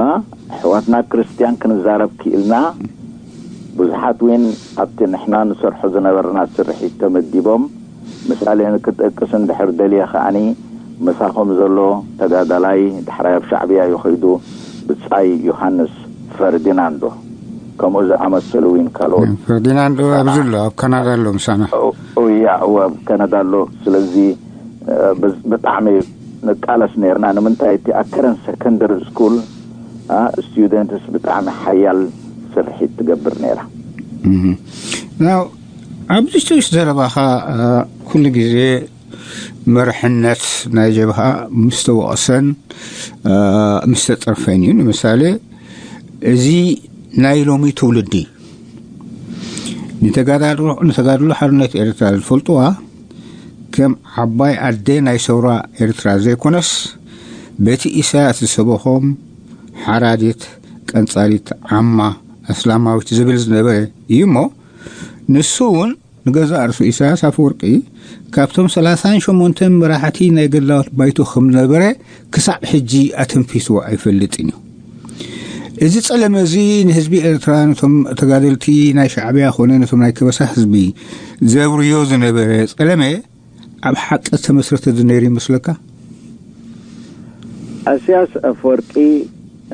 እ፣ ኣሕዋትና ክርስትያን ክንዛረብ ክኢልና። ብዙሓት እውን ኣብቲ ንሕና ንሰርሖ ዝነበርና ስርሒት ተመዲቦም። ምሳሌ ንክጠቅስ እንድሕር ደልየ ከኣኒ፣ ምሳኹም ዘሎ ተጋዳላይ ዳሕራይ ኣብ ሻዕብያ እዩ ከይዱ፣ ብጻይ ዮሃንስ ፈርዲናንዶ፣ ከምኡ ዝኣመሰሉ እውን ካልኦት። ፈርዲናንዶ ኣብዚ ኣሎ፣ ኣብ ካናዳ ኣሎ ምሳና። ኦ-፣ ኦ፣ ያ፣ እወ፣ ኣብ ካናዳ ኣሎ። ስለዚ፣ እ፣ ብዝ-፣ ብጣዕሚ ንቃለስ ነርና። ንምንታይ እቲ ኣብ ከረን ሰከንደሪ ስኩል፣ እ፣ ስቱደንትስ ብጣዕሚ ሓያል ስርሒት ትገብር ነይራ። እህ። ናው፣ ኣብዚ ትውሽ ዘረባኻ፣ እ፣ ኩሉ ግዜ መርሕነት ናይ ጀብሃ ምስ ተወቕሰን፣ እ፣ ምስ ተጸርፈን እዩ። ንምሳሌ፣ እዚ ናይ ሎሚ ትውልዲ ንተጋዳድሮ-፣ ንተጋድሎ ሓርነት ኤርትራ ዝፈልጥዋ ከም ዓባይ ኣደ ናይ ሰውራ ኤርትራ ዘይኮነስ፣ በቲ ኢሳያስ ዝሰበኾም ሓራዲት፣ ቀንጻሊት፣ ዓማ፣ ኣስላማዊት ዝብል ዝነበረ እዩ እሞ፣ ንሱ እውን ንገዛእ ርእሱ ኢሳያስ ኣፈወርቂ ካብቶም ሰላሳን ሸሞንተን መራሕቲ ናይ ገድላዎት ባይቶ ከም ነበረ ክሳብ ሕጂ ኣተንፊስዎ ኣይፈልጥን እዩ። እዚ ጸለመ እዚ ንህዝቢ ኤርትራ፣ ነቶም ተጋደልቲ ናይ ሻዕብያ ኮነ ነቶም ናይ ከበሳ ህዝቢ ዘብርዮ ዝነበረ ጸለመ ኣብ ሓቂ ዝተመስረተ ዶ ነይሩ ይመስለካ? ኣስያስ ኣፈወርቂ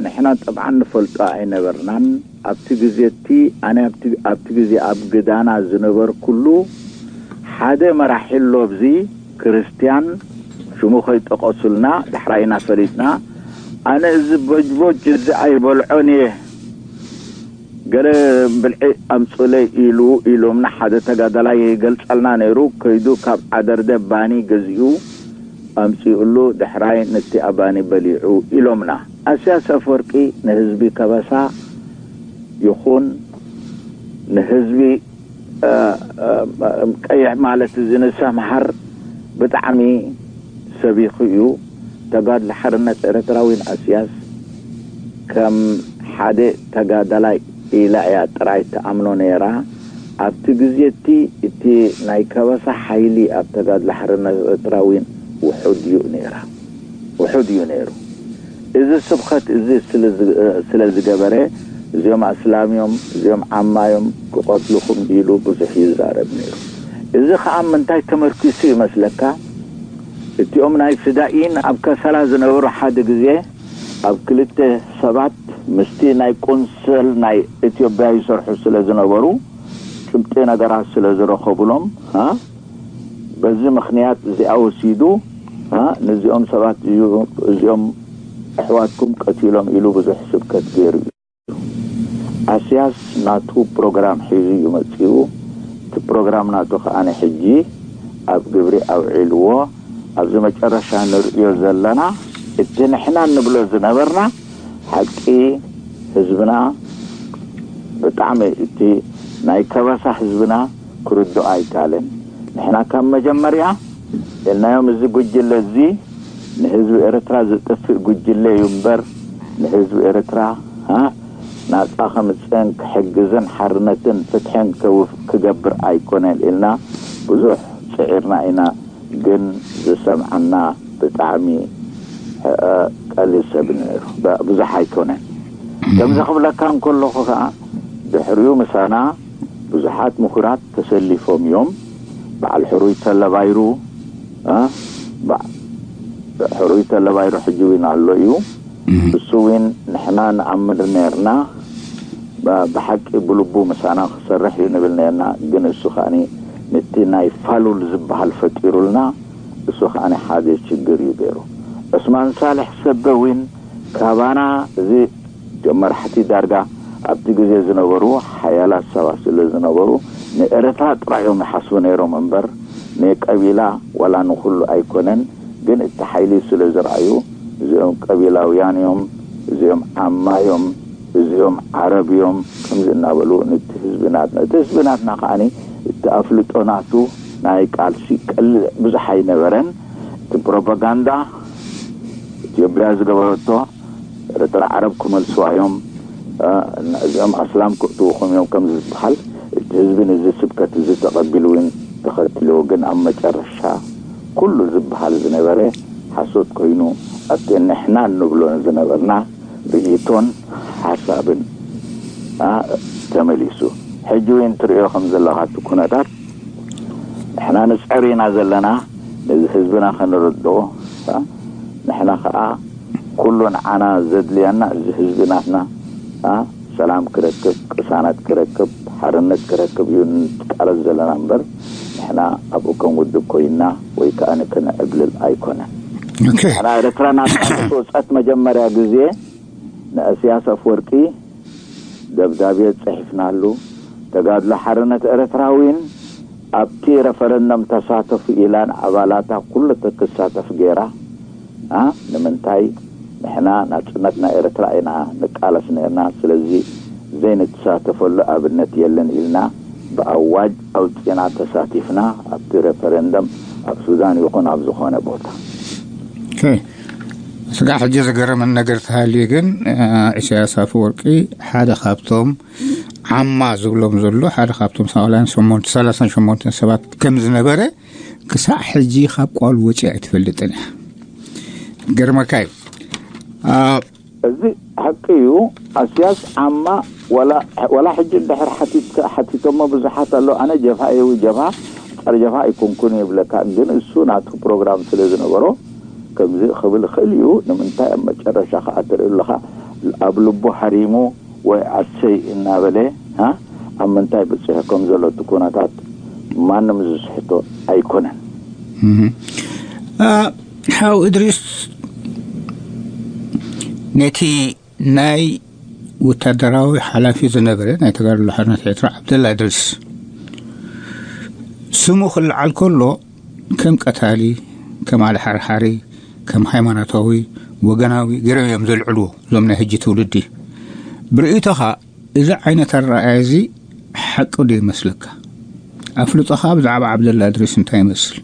ንሕና ጠብዓን ንፈልጦ ኣይነበርናን። ኣብቲ ግዜ እቲ ኣነ ኣብቲ ኣብቲ ግዜ ኣብ ግዳና ዝነበርኩሉ ሓደ መራሒ ኣሎ፣ ኣብዚ ክርስትያን ሽሙ ከይጠቐሱልና ዳሕራይና ፈሊጥና። ኣነ እዚ ቦጅቦጅ እዚ ኣይበልዖን እየ፣ ገለ ብልዒ ኣምጹለይ ኢሉ ኢሎምና። ሓደ ተጋዳላይ ይገልጸልና ነይሩ። ከይዱ ካብ ዓደርደ ባኒ ገዚኡ ኣምጺኡሉ፣ ድሕራይ ነቲ ኣባኒ በሊዑ ኢሎምና። ኣስያስ ኣፈወርቂ ንህዝቢ ከበሳ ይኹን ንህዝቢ፣ እ፣ እ፣ ቀይሕ ማለት እዚ ንሰምሃር ብጣዕሚ ሰቢኹ እዩ። ተጋድሎ ሓርነት ኤርትራዊን ኣስያስ ከም ሓደ ተጋዳላይ ኢላ እያ ጥራይ ትኣምኖ ነይራ። ኣብቲ ግዜ እቲ፣ እቲ ናይ ከበሳ ሓይሊ ኣብ ተጋድሎ ሓርነት ኤርትራዊን ውሑድ እዩ ነይራ፣ ውሑድ እዩ ነይሩ። እዚ ስብኸት እዚ ስለ ዝ-፣ ስለ ዝገበረ፣ "እዚኦም ኣስላም እዮም፣ እዚኦም ዓማ እዮም፣ ክቐትሉኹም" ኢሉ ብዙሕ ይዛረብ ነይሩ። እዚ ኸኣ ምንታይ ተመርኪሱ ይመስለካ? እቲኦም ናይ ፍዳኢን ኣብ ከሰላ ዝነበሩ ሓደ ግዜ ኣብ ክልተ ሰባት ምስቲ ናይ ቆንሰል ናይ ኢትዮጵያ ይሰርሑ ስለ ዝነበሩ ጭብጢ ነገራት ስለ ዝረኸቡሎም፣ እ፣ በዚ ምኽንያት እዚኣ ወሲዱ፣ እ፣ ነዚኦም ሰባት እዩ፣ "እዚኦም ኣሕዋትኩም ቀቲሎም" ኢሉ ብዙሕ ስብከት ገይሩ እዩ። ኣስያስ ናቱ ፕሮግራም ሒዙ እዩ መጺኡ። እቲ ፕሮግራም ናቱ ከኣ ሕጂ ኣብ ግብሪ ኣውዒልዎ። ኣብዚ መጨረሻ ንርእዮ ዘለና፣ እቲ ንሕና ንብሎ ዝነበርና ሓቂ ህዝብና ብጣዕሚ፣ እቲ ናይ ከበሳ ህዝብና ክርድኦ ኣይካልን። ንሕና ካብ መጀመርያ ኢልናዮም፣ እዚ ጉጅለ እዚ ንህዝቢ ኤርትራ ዝጥፍእ ጉጅለ እዩ እምበር፣ ንህዝቢ ኤርትራ፣ እ፣ ናጻ ከምጽእን ክሕግዝን ሓርነትን ፍትሕን ከውፍ-፣ ክገብር ኣይኮነን ኢልና ብዙሕ ጽዒርና ኢና። ግን ዝሰምዓና ብጣዕሚ፣ እ፣ ቀሊል ሰብ ነይሩ። ብ-፣ ብዙሕ ኣይኮነን። ከምዚ ክብለካ እንከለኹ ከኣ፣ ድሕሪኡ ምሳና ብዙሓት ምሁራት ተሰሊፎም እዮም። በዓል ሕሩይ ተለባይሩ፣ እ፣ በ-፣ ሕሩይ ተለባይሩ ሕጂ እውን ኣሎ እዩ። እሱ እውን ንሕና ንኣምን ነርና፣ ብ-፣ ብሓቂ ብልቡ ምሳና ክሰርሕ እዩ ንብል ነርና። ግን እሱ ከኣኒ ነቲ ናይ ፋሉል ዝበሃል ፈጢሩልና። እሱ ከኣኒ ሓደ ችግር እዩ ገይሩ። ዑስማን ሳልሕ ሰበ እውን ካባና፣ እዚ እቶም መራሕቲ ዳርጋ ኣብቲ ግዜ ዝነበሩ ሓያላት ሰባት ስለ ዝነበሩ፣ ንኤርትራ ጥራይ እዮም ይሓስቡ ነይሮም እምበር ንቀቢላ ዋላ ንኹሉ ኣይኮነን። ግን እቲ ሓይሊ ስለ ዝረኣዩ፣ እዚኦም ቀቢላውያን እዮም፣ እዚኦም ዓማ እዮም፣ እዚኦም ዓረብ እዮም፣ ከምዚ እናበሉ ነቲ ህዝቢ ናትና፣ እቲ ህዝቢ ናትና ከዓኒ እቲ ኣፍልጦ ናቱ ናይ ቃልሲ ቀሊል ብዙሕ ኣይነበረን። እቲ ፕሮፓጋንዳ ኢትዮጵያ ዝገበረቶ፣ ኤርትራ ዓረብ ክመልስዋ እዮም፣ እ፣ እዚኦም ኣስላም ክእትውኹም እዮም ከም ዝበሃል፣ እቲ ህዝቢ ነዚ ስብከት እዚ ተቐቢሉ እውን ተኸቲልዎ። ግን ኣብ መጨረሻ ኩሉ ዝበሃል ዝነበረ ሓሶት ኮይኑ፣ ኣብቲ ንሕና እንብሎ ዝነበርና ርእይቶን ሓሳብን፣ እ፣ ተመሊሱ። ሕጂ እውን ትርእዮ ከም ዘለኻ እቲ ኩነታት ንሕና ንጽዕር ኢና ዘለና፣ ነዚ ህዝብና ከነረድኦ። እ፣ ንሕና ከኣ ኩሉ ንዓና ዘድልየና፣ እዚ ህዝቢ ናትና፣ እ፣ ሰላም ክረክብ፣ ቅሳነት ክረክብ፣ ሓርነት ክረክብ እዩ ንቃለስ ዘለና እምበር፣ ንሕና ኣብኡ ከም ውድብ ኮይንና ወይ ከኣ ንክንዕብልል ኣይኮነን። ኦኬ። ንሕና ኤርትራ ናጻ ምስ ወጸት መጀመርያ ግዜ ንእስያስ ኣፍወርቂ ደብዳቤ ጽሒፍናሉ። ተጋድሎ ሓርነት ኤርትራ እውን ኣብቲ ረፈረንደም ተሳተፉ ኢላ ንኣባላታ ኩሉ ክሳተፍ ገይራ። እ፣ ንምንታይ ንሕና ናጽነት ናይ ኤርትራ ኢና ንቃለስ ነርና። ስለዚ ዘይንተሳተፈሉ ኣብነት የለን ኢልና ብኣዋጅ ኣውጺና ተሳቲፍና ኣብቲ ረፈረንደም ኣብ ሱዳን ይኹን ኣብ ዝኾነ ቦታ። ኦኬ። ስጋዕ ሕጂ ዝገረመኒ ነገር ተሃልዩ ግን፣ እ፣ ኢሳያስ ኣፈወርቂ ሓደ ካብቶም ዓማ ዝብሎም ዘሎ ሓደ ካብቶም ሳውላን ሸሞንተ ሰላሳን ሸሞንተ ሰባት ከም ዝነበረ ክሳዕ ሕጂ ካብ ቋል ወፂ ኣይትፈልጥን እያ። ገርመካ እዩ። አ፣ እዚ ሓቂ እዩ። ኣስያስ ዓማ ዋላ ዋላ ሕጂ እንድሕር ሓቲትካ ሓቲቶሞ ብዙሓት ኣለዉ። ኣነ ጀብሃ እየ፣ ጀብሃ ጸረ ጀብሃ ኣይኮንኩን ይብለካ፣ ግን እሱ ናቱ ፕሮግራም ስለ ዝነበሮ ከምዚ ክብል ይኽእል እዩ። ንምንታይ ኣብ መጨረሻ ከኣ ትርኢ ኣለኻ ኣብ ልቡ ሃሪሙ ወይ ኣሰይ እናበለ፣ አ፣ ኣብ ምንታይ በጺሑ ከም ዘሎ እቲ ኩነታት ማንም ዝስሕቶ ኣይኮነን። እህ። አ፣ ሓው እድሪስ፣ ነቲ ናይ ወታደራዊ ሓላፊ ዝነበረ ናይ ተጋድሎ ሓርነት ኤርትራ ዓብደላ እድሪስ ስሙ ክለዓል ከሎ ከም ቀታሊ፣ ከም ኣልሓርሓሪ፣ ከም ሃይማኖታዊ ወገናዊ ገይሮም እዮም ዘልዕልዎ እዞም ናይ ሕጂ ትውልዲ። ብርእይቶኻ እዚ ዓይነት ኣረኣእያ እዚ ሓቂ ዶ ይመስለካ? ኣፍልጦኻ ብዛዕባ ዓብደላ እድሪስ እንታይ ይመስል?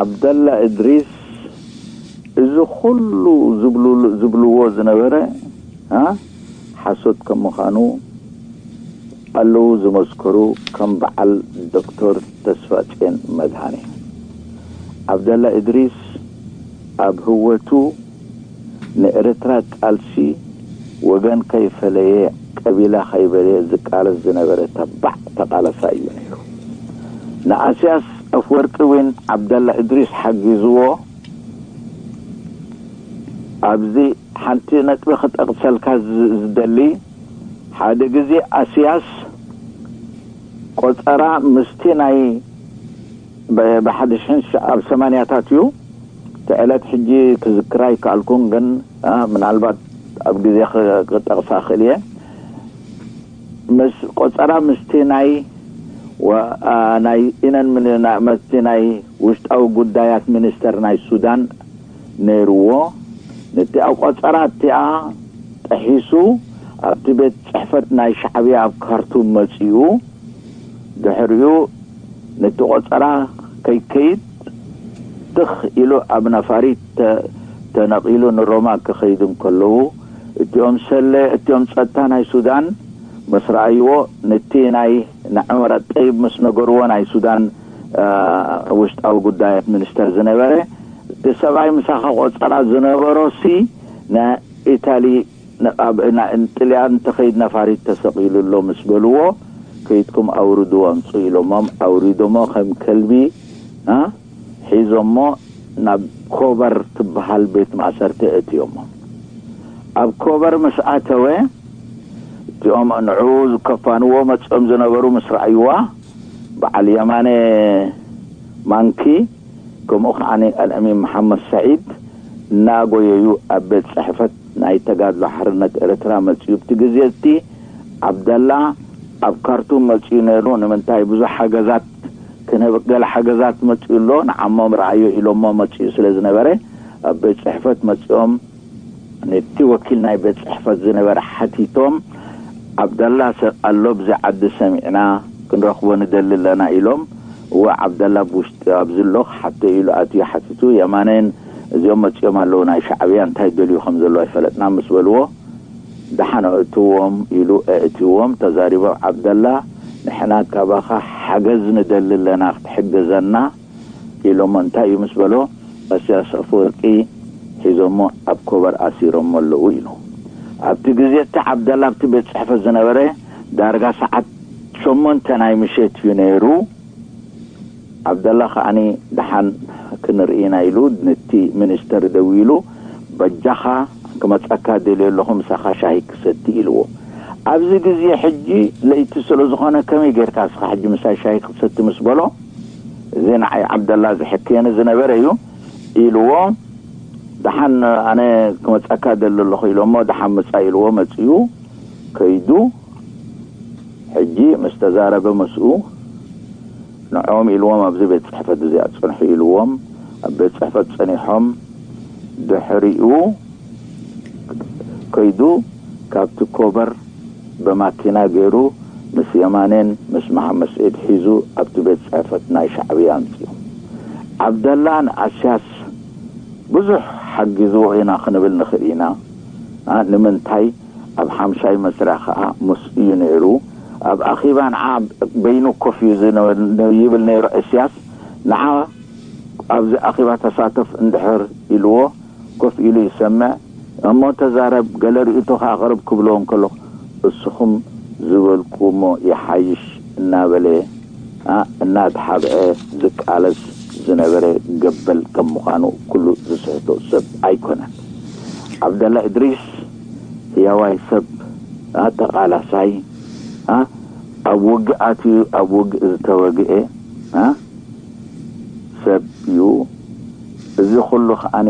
ዓብደላ እድሪስ እዚ ኩሉ ዝብሉ ዝብልዎ ዝነበረ፣ አ፣ ሓሶት ከም ምዃኑ ኣለዉ ዝመስከሩ፣ ከም በዓል ዶክተር ተስፋጽዮን መድሃኔ። ዓብደላ እድሪስ ኣብ ህወቱ ንኤርትራ ቃልሲ ወገን ከይፈለየ፣ ቀቢላ ከይበለየ ዝቃለስ ዝነበረ ተባዕ ተቓላሳይ እዩ ነይሩ። ንኣስያስ ኣፍወርቂ እውን ዓብደላ እድሪስ ሓጊዝዎ። ኣብዚ ሓንቲ ነጥቢ ክጠቕሰልካ ዝ-፣ ዝደሊ፣ ሓደ ግዜ ኣስያስ ቆጸራ ምስቲ ናይ ብ-፣ ብሓደ ሽሕን ሸ-፣ ኣብ ሰማንያታት እዩ። እቲ ዕለት ሕጂ ክዝክራ ኣይከኣልኩን፣ ግን፣ አ፣ ምናልባት ኣብ ግዜ ክ-፣ ክጠቕሳ ክእል እየ። ምስ ቆጸራ ምስቲ ናይ ወ-፣ አ፣ ናይ ኢነን ምን-፣ ና-፣ ምስቲ ናይ ውሽጣዊ ጉዳያት ሚኒስተር ናይ ሱዳን ነይርዎ። ነቲ ኣብ ቆጸራ እቲኣ ጥሒሱ ኣብቲ ቤት ጽሕፈት ናይ ሻዕብያ ኣብ ካርቱም መጺኡ። ድሕሪኡ ነቲ ቆጸራ ከይከይድ ትኽ ኢሉ ኣብ ነፋሪት ተ-፣ ተነቒሉ ንሮማ ክኸይዱ እንከለዉ፣ እቲኦም ሰለ፣ እቲኦም ጸጥታ ናይ ሱዳን ምስ ረኣይዎ፣ ነቲ ናይ ንዕመር ጠይብ ምስ ነገርዎ፣ ናይ ሱዳን፣ አ፣ ውሽጣዊ ጉዳያት ሚኒስተር ዝነበረ፣ እቲ ሰብኣይ ምሳኻ ቆጸራ ዝነበሮሲ ንኢታሊ ን-፣ ኣብ ና-፣ ጥልያን እንተኸይድ ነፋሪት ተሰቒሉ ኣሎ ምስ በልዎ፣ ከይድኩም ኣውርድዎ ኣምጽኡ ኢሎሞም፣ ኣውሪዶሞ ከም ከልቢ፣ አ፣ ሒዞሞ ናብ ኮበር ትበሃል ቤት ማእሰርቲ ኣእትዮሞ። ኣብ ኮበር ምስ ኣተወ፣ እቲኦም ንዑ ዝከፋንዎ መጺኦም ዝነበሩ ምስ ረኣይዋ፣ በዓል የማነ ማንኪ፣ ከምኡ ከዓኒ ኣልኣሚን መሓመድ ሰዒድ እናጎየዩ ኣብ ቤት ጽሕፈት ናይ ተጋድሎ ሓርነት ኤርትራ መጺኡ። ኣብቲ ግዜ እቲ ዓብደላ ኣብ ካርቱም መጺኡ ነይሩ። ንምንታይ ብዙሕ ሓገዛት ክንህብ፣ ገለ ሓገዛት መጺኡ ኣሎ፣ ንዓሞም ረኣዮ ኢሎሞ መጺኡ ስለ ዝነበረ፣ ኣብ ቤት ጽሕፈት መጺኦም ነቲ ወኪል ናይ ቤት ጽሕፈት ዝነበረ ሓቲቶም፣ "ዓብደላ ሰ-፣ ኣሎ ብዚ ዓዲ ሰሚዕና ክንረኽቦ ንደሊ ኣለና" ኢሎም። "እወ፣ ዓብደላ ኣብ ውሽጢ ኣብዚ ኣሎ፣ ክሓቶ" ኢሉ ኣትዩ ሓቲቱ። የማነን "እዚኦም መጺኦም ኣለዉ፣ ናይ ሻዕብያ፣ እንታይ ደልዩ ከም ዘለዉ ኣይፈለጥና" ምስ በልዎ፣ "ደሓን ኣእትዎም" ኢሉ ኣእትዎም። ተዛሪቦም፣ "ዓብደላ፣ ንሕና ካባኻ ሓገዝ ንደሊ ኣለና፣ ክትሕግዘና" ኢሎሞ። "እንታይ እዩ?" ምስ በሎ፣ "እስያስ ኣፈወርቂ ሒዞሞ ኣብ ኮበር ኣሲሮሞ ኣለዉ" ኢሉ። ኣብቲ ግዜ እቲ ዓብደላ ኣብቲ ቤት ጽሕፈት ዝነበረ ዳርጋ ሰዓት ሸሞንተ ናይ ምሸት እዩ ነይሩ። ዓብደላ ከዓኒ፣ "ደሓን ክንርኢ ኢና" ኢሉ ነቲ ሚኒስተር ደዊሉ፣ "በጃኻ ክመጸካ ደልየ ኣለኹ፣ ምሳኻ ሻሂ ክሰቲ" ኢልዎ። ኣብዚ ግዜ ሕጂ ለይቲ ስለ ዝኾነ፣ "ከመይ ጌርካ እስኻ ሕጂ ምሳይ ሻሂ ክትሰቲ?" ምስ በሎ፣ "እዚ ንዓይ ዓብደላ ዝሕክየኒ ዝነበረ እዩ" ኢልዎ። "ደሓን ኣነ ክመጸካ ደሊ ኣለኹ" ኢሎሞ፣ "ደሓን ምጻእ" ኢልዎ። መጺኡ ከይዱ፣ ሕጂ ምስ ተዛረበ ምስኡ፣ "ንዕኦም" ኢልዎም፣ "ኣብዚ ቤት ጽሕፈት እዚኣ ጽንሑ" ኢልዎም። ኣብ ቤት ጽሕፈት ጸኒሖም፣ ድሕሪኡ ከይዱ ካብቲ ኮበር ብማኪና ገይሩ ምስ የማኔን ምስ መሓመድ ስዒድ ሒዙ ኣብቲ ቤት ጽሕፈት ናይ ሻዕብያ ኣምጺኡ። ዓብደላ ንኣስያስ ብዙሕ ሓጊዝዎ ኢና ክንብል ንኽእል ኢና። ኣ፣ ንምንታይ? ኣብ ሓምሻይ መስርያ ከዓ ምስኡ እዩ ነይሩ። ኣብ ኣኼባ ንዓ በይኑ ኮፍ እዩ ዝነበ-፣ ይብል ነይሩ እስያስ። ንዓ ኣብዚ ኣኼባ ተሳተፍ እንድሕር ኢልዎ፣ ኮፍ ኢሉ ይሰምዕ። "እሞ ተዛረብ፣ ገለ ርእይቶኻ ኣቕርብ" ክብሎ እንከሎ፣ "እስኹም ዝበልኩሞ ይሓይሽ" እናበለ፣ ኣ፣ እናተሓብአ ዝቃለስ ዝነበረ ገበል ከም ምዃኑ ኩሉ ዝስሕቶ ሰብ ኣይኮነን። ዓብደላ እድሪስ ህያዋይ ሰብ፣ ኣ፣ ተቓላሳይ፣ ኣ፣ ኣብ ውግእ ኣትዩ ኣብ ውግእ ዝተወግኤ፣ ኣ፣ ሰብ እዩ። እዚ ኩሉ ከኣኒ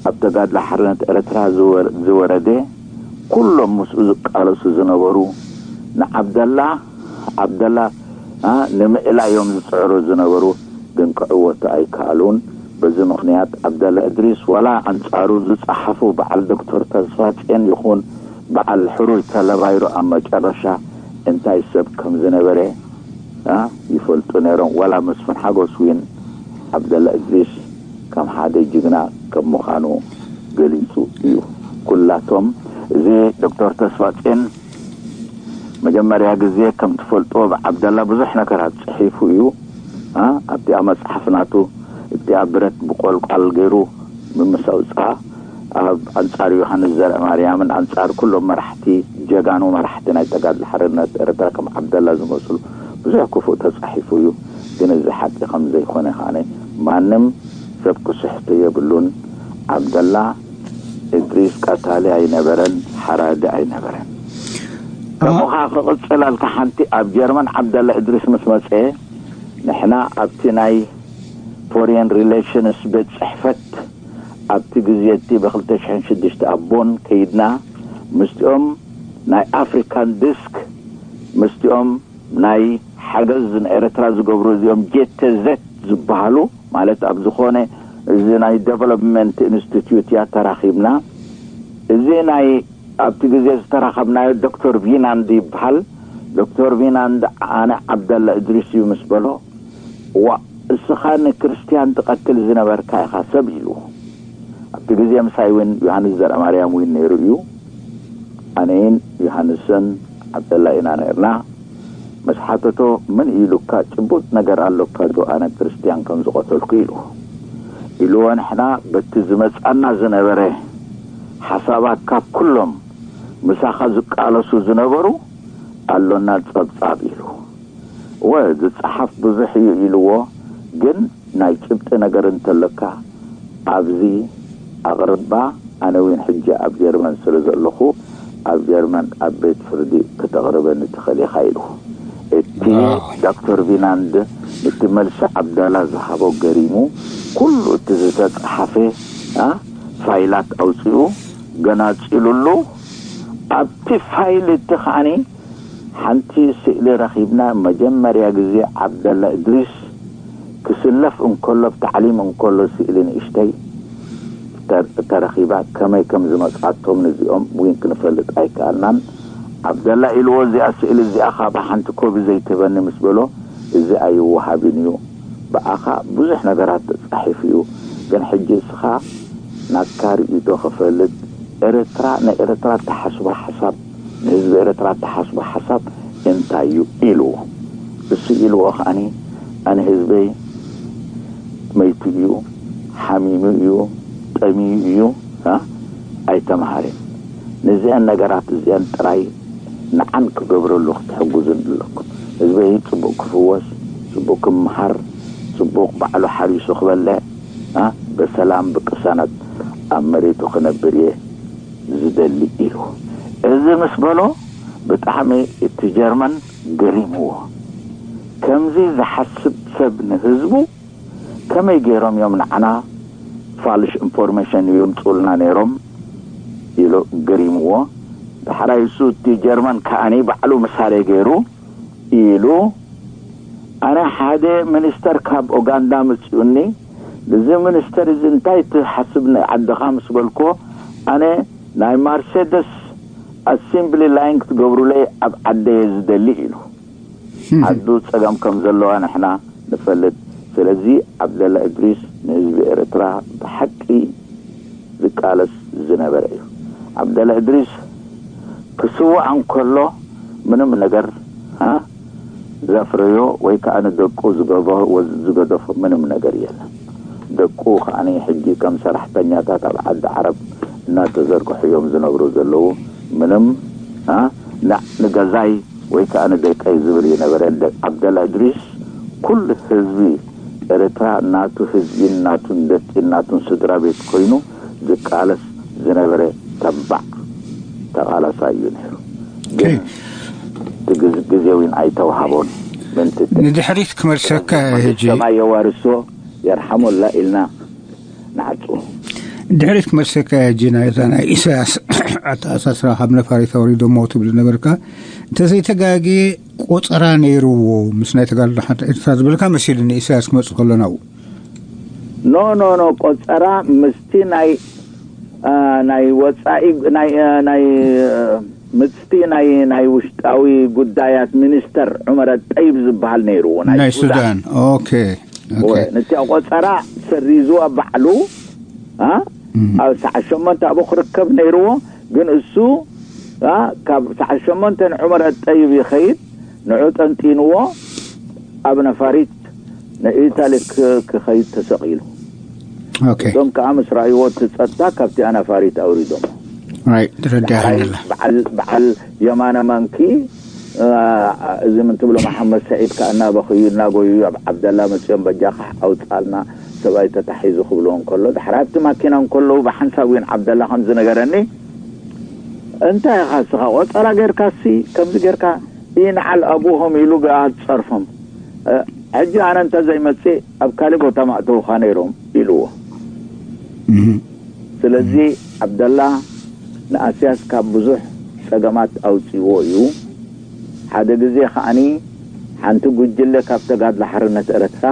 ኣብ ተጋድሎ ሓርነት ኤርትራ ዝወር-፣ ዝወረደ፣ ኩሎም ምስኡ ዝቃለሱ ዝነበሩ፣ ንዓብደላ፣ ዓብደላ፣ ኣ፣ ንምእላዮም ዝጽዕሩ ዝነበሩ፣ ግን ክዕወቱ ኣይከኣሉን። በዚ ምኽንያት ዓብደላ እድሪስ ዋላ ኣንጻሩ ዝጸሓፉ በዓል ዶክተር ተስፋጽዮን ይኹን በዓል ሕሩይ ተለባይሮ ኣብ መጨረሻ እንታይ ሰብ ከም ዝነበረ፣ ኣ፣ ይፈልጡ ነይሮም። ዋላ መስፍን ሓጎስ እውን ዓብደላ እድሪስ ከም ሓደ ጅግና ከም ምዃኑ ገሊጹ እዩ። ኩላቶም፣ እዚ ዶክተር ተስፋጽዮን መጀመርያ ግዜ ከም ትፈልጦ ብዓብደላ ብዙሕ ነገራት ጽሒፉ እዩ። ኣ፣ ኣብቲኣ መጽሓፍ ናቱ፣ እቲኣ ብረት ብቆልቋል ገይሩ ብምስ ኣውጽኣ፣ ኣብ ኣንጻር ዮሃንስ ዘርኣማርያምን ኣንጻር ኩሎም መራሕቲ፣ ጀጋኑ መራሕቲ ናይ ተጋድሎ ሓርነት ኤርትራ ከም ዓብደላ ዝመስሉ ብዙሕ ክፉእ ተጻሒፉ እዩ። ግን እዚ ሓቂ ከም ዘይኮነ ከኣነ ማንም ሰብ ክስሕቶ የብሉን። ዓብደላ እድሪስ ቀታሊ ኣይነበረን፣ ሓራዲ ኣይነበረን። ከምኡ ኸዓ ክቕጽለልካ ሓንቲ ኣብ ጀርመን ዓብደላ እድሪስ ምስ መጸ፣ ንሕና ኣብቲ ናይ ፎሬን ሪሌሽንስ ቤት ጽሕፈት ኣብቲ ግዜ እቲ ብ ክልተ ሽሕን ሽዱሽተ ኣብ ቦን ከይድና፣ ምስቲኦም ናይ ኣፍሪካን ዲስክ፣ ምስቲኦም ናይ ሓገዝ ንኤርትራ ዝገብሩ፣ እዚኦም ጄ ቲ ዜድ ዝበሃሉ፣ ማለት ኣብ ዝኾነ እዚ ናይ ዴቨሎፕመንት ኢንስቲትዩት እያ ተራኺብና። እዚ ናይ ኣብቲ ግዜ ዝተራኸብናዮ ዶክተር ቪናንድ ይበሃል። ዶክተር ቪናንድ፣ ኣነ ዓብደላ እድሪስ እዩ ምስ በሎ፣ "ዋእ፣ እስኻ ንክርስትያን ትቐትል ዝነበርካ ኢኻ ሰብ" ኢሉ። ኣብቲ ግዜ ምሳይ እውን ዮሃንስ ዘርኣማርያም እውን ነይሩ እዩ። ኣነይን ዮሃንስን ዓብደላ ኢና ነይርና። ምስ ሓተቶ፣ "መን ኢሉካ? ጭቡጥ ነገር ኣሎካ ዶ ኣነ ክርስትያን ከም ዝቐተልኩ?" ኢሉ። ኢልዎ፣ "ንሕና በቲ ዝመጻና ዝነበረ ሓሳባት ካብ ኩሎም ምሳኻ ዝቃለሱ ዝነበሩ ኣሎና ጸብጻብ" ኢሉ። "እወ፣ ዝጸሓፍ ብዙሕ እዩ" ኢልዎ፣ "ግን ናይ ጭብጢ ነገር እንተለካ ኣብዚ ኣቕርባ፣ ኣነ እውን ሕጂ ኣብ ጀርመን ስለ ዘለኹ ኣብ ጀርመን ኣብ ቤት ፍርዲ ከተቕርበኒ ትኽእል ኢኻ" ኢሉ። እቲ ዋው። ዶክተር ቪናንድ እቲ መልሲ ዓብደላ ዝሃቦ ገሪሙ፣ ኩሉ እቲ ዝተጻሓፈ፣ ኣ፣ ፋይላት ኣውጺኡ ገናጺሉሉ፣ ኣብቲ ፋይል እቲ ከኣኒ ሓንቲ ስእሊ ረኺብና። መጀመርያ ግዜ ዓብደላ እድሪስ ክስለፍ እንከሎ፣ ኣብ ታዕሊም እንከሎ ስእሊ ንእሽተይ ተ-፣ ተረኺባ። ከመይ ከም ዝመጽኣቶም ነዚኦም እውን ክንፈልጥ ኣይከኣልናን። ዓብደላ ኢልዎ፣ "እዚኣ ስእሊ እዚኣ ካባ ሓንቲ ኮቢ ዘይትህበኒ?" ምስ በሎ፣ "እዚ ኣይወሃብን እዩ፣ ብኣኻ ብዙሕ ነገራት ተጻሒፉ እዩ፣ ግን ሕጂ እስኻ ናትካ ርእይቶ ክፈልጥ፣ ኤርትራ፣ ንኤርትራ እተሓስቦ ሓሳብ፣ ንህዝቢ ኤርትራ እተሓስቦ ሓሳብ እንታይ እዩ?" ኢልዎ። እሱ ኢልዎ ከኣኒ፣ "ኣነ ህዝበይ መይቱ እዩ፣ ሓሚሙ እዩ፣ ጠምዩ እዩ፣ እ፣ ኣይተምሃረን። ነዚአን ነገራት እዚአን ጥራይ ንዓን ክገብረሉ ክትሕግዙን ኣለኩም። ህዝበይ ጽቡቕ ክፍወስ፣ ጽቡቕ ክምሃር፣ ጽቡቕ ባዕሉ ሓሪሱ ክበልዕ፣ እ፣ ብሰላም ብቅሳነት ኣብ መሬቱ ክነብር እየ ዝደሊ" ኢሉ። እዚ ምስ በሎ፣ ብጣዕሚ እቲ ጀርመን ገሪምዎ። "ከምዚ ዝሓስብ ሰብ ንህዝቡ ከመይ ገይሮም እዮም ንዓና ፋልሽ ኢንፎርሜሽን የምጽኡልና ነይሮም?" ኢሉ ገሪምዎ። ዳሕራይ እሱ እቲ ጀርመን ከኣኒ ባዕሉ ምሳሌ ገይሩ ኢሉ፣ "ኣነ ሓደ ሚኒስተር ካብ ኡጋንዳ መጺኡኒ፣ እዚ ሚኒስተር እዚ እንታይ ትሓስብ ንዓድኻ?" ምስ በልኩዎ፣ "ኣነ ናይ ማርሴደስ ኣሴምብሊ ላይን ክትገብሩለይ ኣብ ዓደየ ዝደሊ" ኢሉ። ዓዱ ጸገም ከም ዘለዋ ንሕና ንፈልጥ። ስለዚ ዓብደላ እድሪስ ንህዝቢ ኤርትራ ብሓቂ ዝቃለስ ዝነበረ እዩ። ዓብደላ እድሪስ ክስዋዕ እንከሎ ምንም ነገር፣ አ፣ ዘፍረዮ ወይ ከዓ ንደቁ ዝገበ-፣ ዝገደፎ ምንም ነገር የለን። ደቁ ከዓ ሕጂ ከም ሰራሕተኛታት ኣብ ዓዲ ዓረብ እናተዘርግሑ እዮም ዝነብሩ ዘለዉ። ምንም፣ አ፣ ና-፣ ንገዛይ ወይ ከዓ ንደቀይ ዝብል ይነበረ። ደ-፣ ዓብደላ እድሪስ ኩሉ ህዝቢ ኤርትራ ናቱ ህዝቢን ናቱን ደቂን ናቱን ስድራ ቤት ኮይኑ ዝቃለስ ዝነበረ ተባዕ ተቓላሳይ እዩ ነይሩ። ግን እቲ ግዝ-፣ ግዜ እውን ኣይተዋሃቦን። ምእንቲ እቲ ንድሕሪት ክመልሰካ ሕጂ ሰማይ የዋርሶ የርሓሞላ ኢልና ንዓጽዎ። ድሕሪት ክመልሰካ ሕጂ ናይታ ናይ ኢሳያስ ኣተኣሳስራ ካብ ነፋሪት ኣውሪዶሞ ትብል ነበርካ። እንተዘይተጋግየ ቆጸራ ነይርዎ ምስ ናይ ተጋድሎ ሓርነት ኤርትራ ዝብልካ መሲሉኒ ኢሳያስ ክመጽእ ከሎ ናብኡ። ኖ፣ ኖ፣ ኖ፣ ቆጸራ ምስቲ ናይ፣ አ፣ ናይ ወጻኢ፣ ናይ፣ አ፣ ናይ፣ አ፣ ምስቲ ናይ፣ ናይ ውሽጣዊ ጉዳያት ሚኒስተር ዑመር ጠይብ ዝበሃል ነይርዎ፣ ናይ ናይ ሱዳን። ሱዳን። ኦኬ፣ ኦኬ። ወ-፣ ነቲ ቆጸራ ሰሪዝዋ ባዕሉ፣ አ? እም። ኣብ ሰዓት ሸሞንተ ኣብኡ ክርከብ ነይርዎ፣ ግን እሱ፣ አ፣ ካብ ሰዓት ሸሞንተ ንዑመር ጠይብ ይኸይድ፣ ንዑ ጠንጢንዎ ኣብ ነፋሪት ንኢታሊ ክ-፣ ክኸይድ ተሰቒሉ። ኦኬ። እቶም ከኣ ምስ ረኣይዎ እቲ ጸጥታ ካብቲ ነፋሪት ኣውሪዶሞ። ራይት፣ ተረዲኣኒ ዳሕራይ ኣላ። በዓል፣ በዓል የማነ መንኪ፣ አ፣ እዚ ምን ትብሎ መሓመድ ሰዒድ ከኣ እናበኸዩ እናጎዩ ኣብ ዓብደላ መጺኦም በጃኻ ኣውጻልና ሰብኣይ ተታሒዙ ክብልዎ እንከሎ፣ ዳሕራይ ኣብቲ ማኪና እንከለዉ ብሓንሳብ እውን ዓብደላ ከም ዝነገረኒ፣ "እንታይ ኢኻ እስኻ ቆጸራ ጌርካሲ ከምዚ ጌርካ?" "ኢንዓል ኣቡሆም" ኢሉ ብኣ ጸርፎም። እ፣ "ሕጂ ኣነ እንተ ዘይመጽእ ኣብ ካልእ ቦታ ማእተውኻ ነይሮም" ኢልዎ። እህ። ስለዚ ዓብደላ ንኣስያስ ካብ ብዙሕ ጸገማት ኣውጺዎ እዩ። ሓደ ግዜ ከኣኒ ሓንቲ ጉጅለ ካብ ተጋድሎ ሓርነት ኤርትራ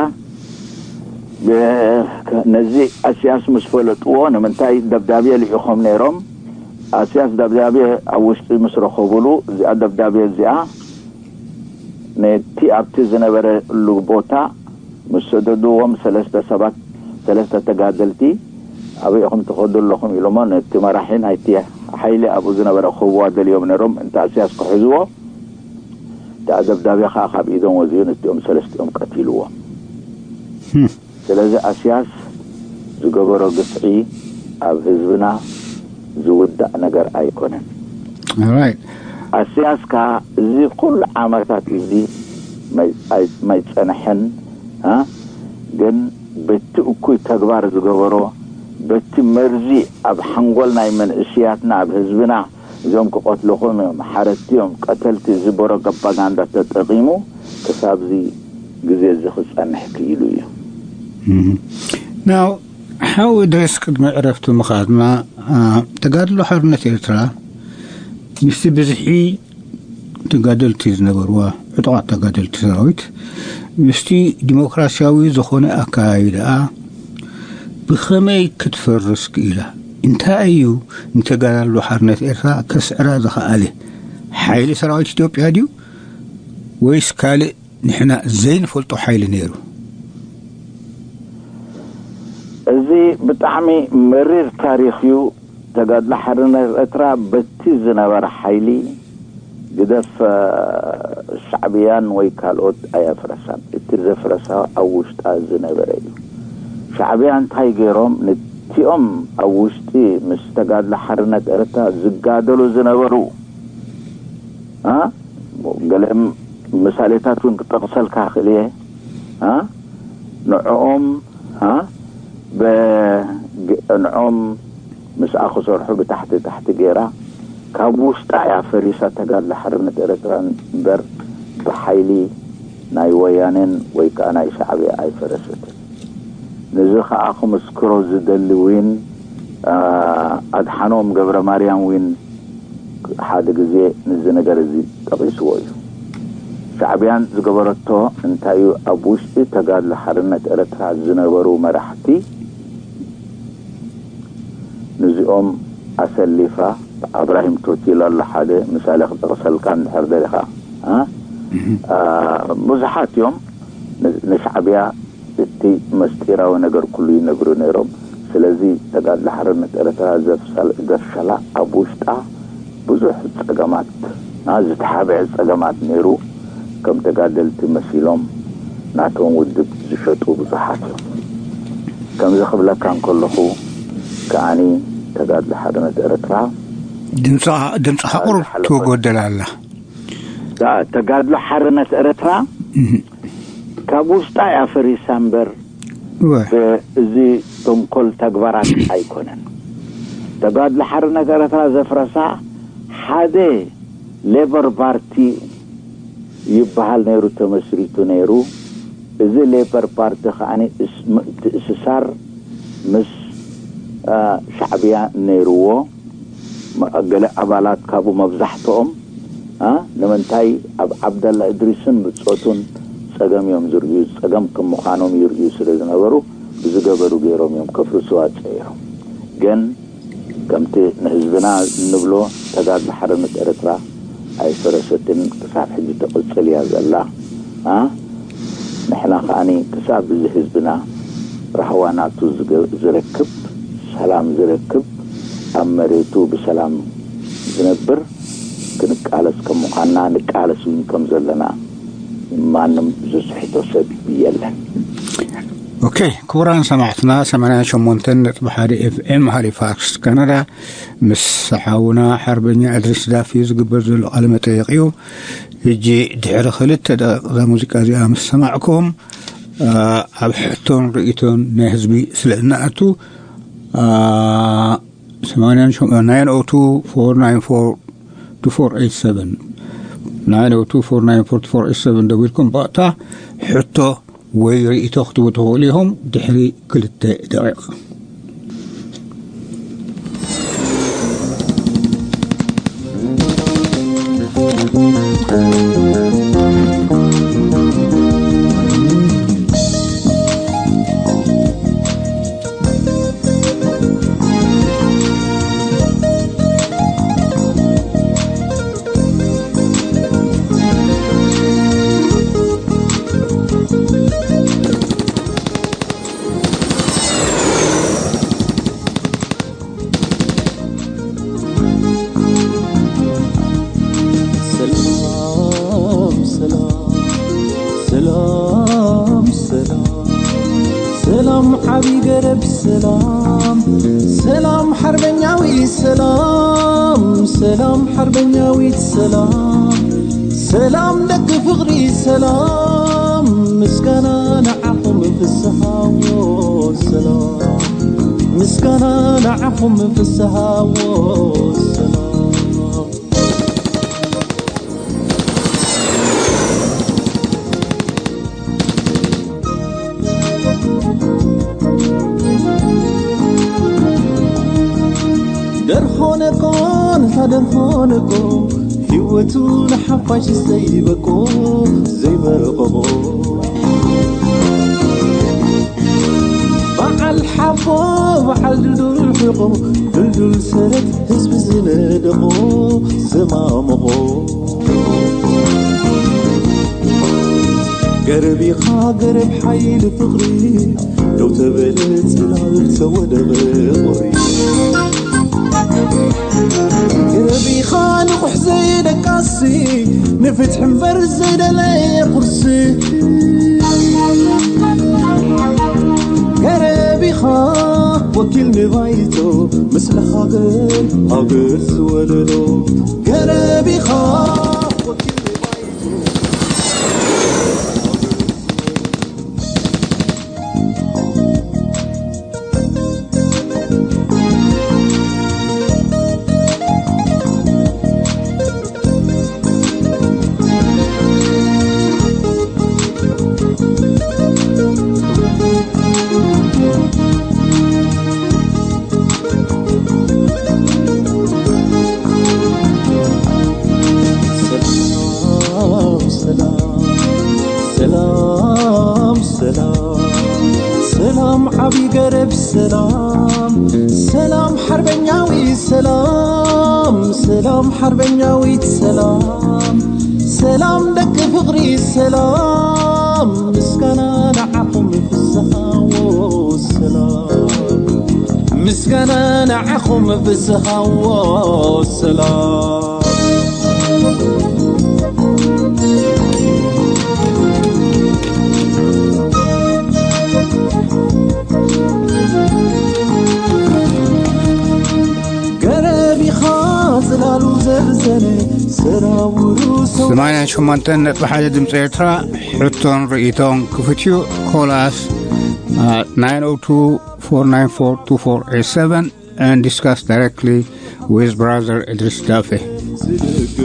ብ-፣ ነዚ ኣስያስ ምስ ፈለጥዎ ንምንታይ ደብዳቤ ልኢኾም ነይሮም። ኣስያስ ደብዳቤ ኣብ ውሽጢ ምስ ረኸቡሉ እዚኣ ደብዳቤ እዚኣ ነቲ ኣብቲ ዝነበረሉ ቦታ ምስ ሰደድዎም ሰለስተ ሰባት፣ ሰለስተ ተጋደልቲ፣ "ኣበይ ኢኹም ትኸዱ ኣለኹም?" ኢሎሞ ነቲ መራሒ ናይቲ ሓይሊ ኣብኡ ዝነበረ ክህብዋ ደልዮም ነይሮም። እንተ ኣስያስ ክሕዝዎ፣ እቲ ደብዳቤ ኸኣ ካብ ኢዶም ወጺኡ ነቲኦም ሰለስቲኦም ቀቲልዎም። ህም። ስለዚ ኣስያስ ዝገበሮ ግፍዒ ኣብ ህዝብና ዝውዳእ ነገር ኣይኮነን። ኦራይት። ኣስያስ ከኣ እዚ ኩሉ ዓመታት እዚ ማይ-፣ ኣይ-፣ ማይጸንሐን፣ አ? ግን በቲ እኩይ ተግባር ዝገበሮ፣ በቲ መርዚ ኣብ ሓንጎል ናይ መንእስያትና፣ ኣብ ህዝብና፣ እዚኦም ክቐትልኹም እዮም፣ ሓረድቲ እዮም፣ ቀተልቲ፣ ዝበሮ ፕሮፓጋንዳ ተጠቒሙ ክሳብዚ ግዜ እዚ ክጸንሕ ክኢሉ እዩ። እህ። ናው ሓው ድረስ ቅድሚ ዕረፍቲ ምኻድና፣ አ፣ ተጋድሎ ሓርነት ኤርትራ ምስቲ ብዝሒ ተጋደልቲ ዝነበርዋ ዕጡቓት ተጋደልቲ ሰራዊት ምስቲ ዲሞክራሲያዊ ዝኾነ ኣካያይዳኣ ብኸመይ ክትፈርስ ክኢላ? እንታይ እዩ ንተጋድሎ ሓርነት ኤርትራ ከስዕራ ዝኸኣለ? ሓይሊ ሰራዊት ኢትዮጵያ ድዩ ወይስ ካልእ ንሕና ዘይንፈልጦ ሓይሊ ነይሩ? እዚ ብጣዕሚ መሪር ታሪኽ እዩ። ተጋድሎ ሓርነት ኤርትራ በቲ ዝነበረ ሓይሊ ግደፍ፣ እ፣ ሻዕብያን ወይ ካልኦት ኣየፍረሳን። እቲ ዘፍረሳ ኣብ ውሽጣ ዝነበረ እዩ። ሻዕብያ እንታይ ገይሮም? ነቲኦም ኣብ ውሽጢ ምስ ተጋድሎ ሓርነት ኤርትራ ዝጋደሉ ዝነበሩ፣ እ፣ ገለ ምሳሌታት እውን ክጠቕሰልካ ክእል እየ። እ፣ ንዕኦም፣ እ፣ በ-፣ ግ-፣ ንዕኦም ምስኣ ክሰርሑ ብታሕቲ ታሕቲ ገይራ ካብ ውሽጣ እያ ፈሪሳ ተጋድሎ ሓርነት ኤርትራ እምበር ብሓይሊ ናይ ወያኔን ወይ ከዓ ናይ ሻዕብያ ኣይፈረሰትን። ነዚ ከዓ ክምስክሮ ዝደሊ እውን፣ አ፣ ኣድሓኖም ገብረ ማርያም እውን ሓደ ግዜ ነዚ ነገር እዚ ጠቒስዎ እዩ። ሻዕብያን ዝገበረቶ እንታይ እዩ? ኣብ ውሽጢ ተጋድሎ ሓርነት ኤርትራ ዝነበሩ መራሕቲ ነዚኦም ኣሰሊፋ፣ እብራሂም ቶቲል ኣሎ ሓደ ምሳሌ ክጠቕሰልካ እንድሕር ደሊኻ፣ እ? እህ። አ፣ ብዙሓት እዮም ን-፣ ንሻዕብያ እቲ መስጢራዊ ነገር ኩሉ ይነግሩ ነይሮም። ስለዚ ተጋድሎ ሓርነት ኤርትራ ዘፍሰል-፣ ዘፍሸላ ኣብ ውሽጣ ብዙሕ ጸገማት፣ ና ዝተሓብዐ ጸገማት ነይሩ። ከም ተጋደልቲ መሲሎም ናቶም ውድብ ዝሸጡ ብዙሓት እዮም። ከምዚ ክብለካ እንከለኹ ከኣኒ፣ ተጋድሎ ሓርነት ኤርትራ ድምፅኻ ድምፅኻ ቁሩብ ዝሓለፈ ትጎደል ኣላ። ዳ-፣ ተጋድሎ ሓርነት ኤርትራ ካብ ውሽጣ እያ ፈሪሳ እምበር፣ እወ። እዚ ተንኮል ተግባራት ኣይኮነን። ተጋድሎ ሓርነት ኤርትራ ዘፍረሳ ሓደ ሌበር ፓርቲ ይበሃል ነይሩ፣ ተመስሪቱ ነይሩ። እዚ ሌበር ፓርቲ ከኣ እስ-፣ ምትእስሳር ምስ፣ አ፣ ሻዕብያ ነይርዎ። መ-፣ ገለ ኣባላት ካብኡ መብዛሕትኦም፣ አ፣ ንምንታይ ኣብ ዓብደላ እድሪስን ብጾቱን ጸገም እዮም ዝርእዩ፣ ጸገም ከም ምዃኖም ይርእዩ ስለ ዝነበሩ፣ ብዝገበሩ ገይሮም እዮም ከፍርስዋ ጸይሮም። ግን ከምቲ ንህዝብና እንብሎ፣ ተጋድሎ ሓርነት ኤርትራ ኣይፈረሰትን፣ ክሳብ ሕጂ ትቕጽል እያ ዘላ። አ፣ ንሕና ከኣኒ ክሳብ እዚ ህዝብና ራህዋ ናቱ ዝገ-፣ ዝረክብ፣ ሰላም ዝረክብ፣ ኣብ መሬቱ ብሰላም ዝነብር ክንቃለስ ከም ምዃንና ንቃለስ እውን ከም ዘለና ማንም ዝስሕቶ ሰብ የለን። ኦኬ፣ ክቡራን ሰማዕትና፣ ሰማንያን ሸሞንተን ነጥቢ ሓደ ኤፍኤም ሃሊፋክስ ካናዳ፣ ምስ ሓውና ሓርበኛ እድሪስ ዳፊ ዝግበር ዘሎ ቃለ መጠየቕ እዩ። ሕጂ ድሕሪ ክልተ ደቂቕ እዛ ሙዚቃ እዚኣ ምስ ሰማዕኩም፣ አ፣ ኣብ ሕቶን ርእይቶን ናይ ህዝቢ ስለ እንኣቱ፣ አ፣ ሰማንያን ሸሞንተን፣ ናይን ኦ ቱ ፎር ናይን ፎር ቱ ፎር ኤይት ሰቨን፣ ናይን ኦ ቱ ፎር ናይን ፎር ቱ ፎር ኤይት ሰቨን ደዊልኩም ብቐጥታ ሕቶ ወይ ርእይቶ ክትህቡ ትኽእሉ ኢኹም። ድሕሪ ክልተ ደቂቕ። ሰላም ሰላም ሰላም ሰላም ሰላም ዓቢ ገረብ ሰላም ሰላም ሓርበኛዊ ሰላም ሰላም ሓርበኛዊት ሰላም ሰላም ደቂ ፍቕሪ ሰላም ምስጋና ንዓኹም ፍስሃዎ ሰላም ምስጋና ንዓኹም ፍስሃዎ ሰላም። ደርሆነኮ ንታ ደርሆነኮ ህይወቱ ንሓፋሽ ዘይበቆ ዘይበረቐቆ በዓል ሓቦ በዓል ድልዱል ሕቆ ድልዱል ሰረት ህዝቢ ዝነደቖ ዘማመቖ ገረብ ኢኻ ገረብ ሓይሊ ፍቕሪ ደው ተበለ ጽላል ተወደበ ቁሪ ገረብ ኢኻ ንቑሕ ዘይደቃሲ ንፍትሒ እምበር ዘይደለየ ቁርሲ ገረብ ኢኻ ወኪል ንባይቶ ምስለ ሃገር ሃገር ዝወለዶ ገረብ ኢኻ ወኪል ንባይቶ ሰላም ሰላም ሰላም ሰላም ሰላም ዓቢ ገረብ ሰላም ሰላም ሓርበኛዊ ሰላም ሰላም ሓርበኛዊት ሰላም ሰላም ደቂ ፍቕሪ ሰላም ምስጋና ንዓኹም ፍስሃዎ ሰላም ምስ ምስጋና ንዓኹም ብዝሃዎ ሰላም። ገረብ ኢኻ ጽላሉ ዘርዘነ ሰራውሩ ሰው ሰማንያ ሸሞንተ ነጥቢ ሓደ ድምፂ ኤርትራ። ሕቶን ርእይቶን ክፉት እዩ። Call us at nine oh two, four nine four, two four eight seven and discuss directly with Brother Idris Dafe. ዝደግፍ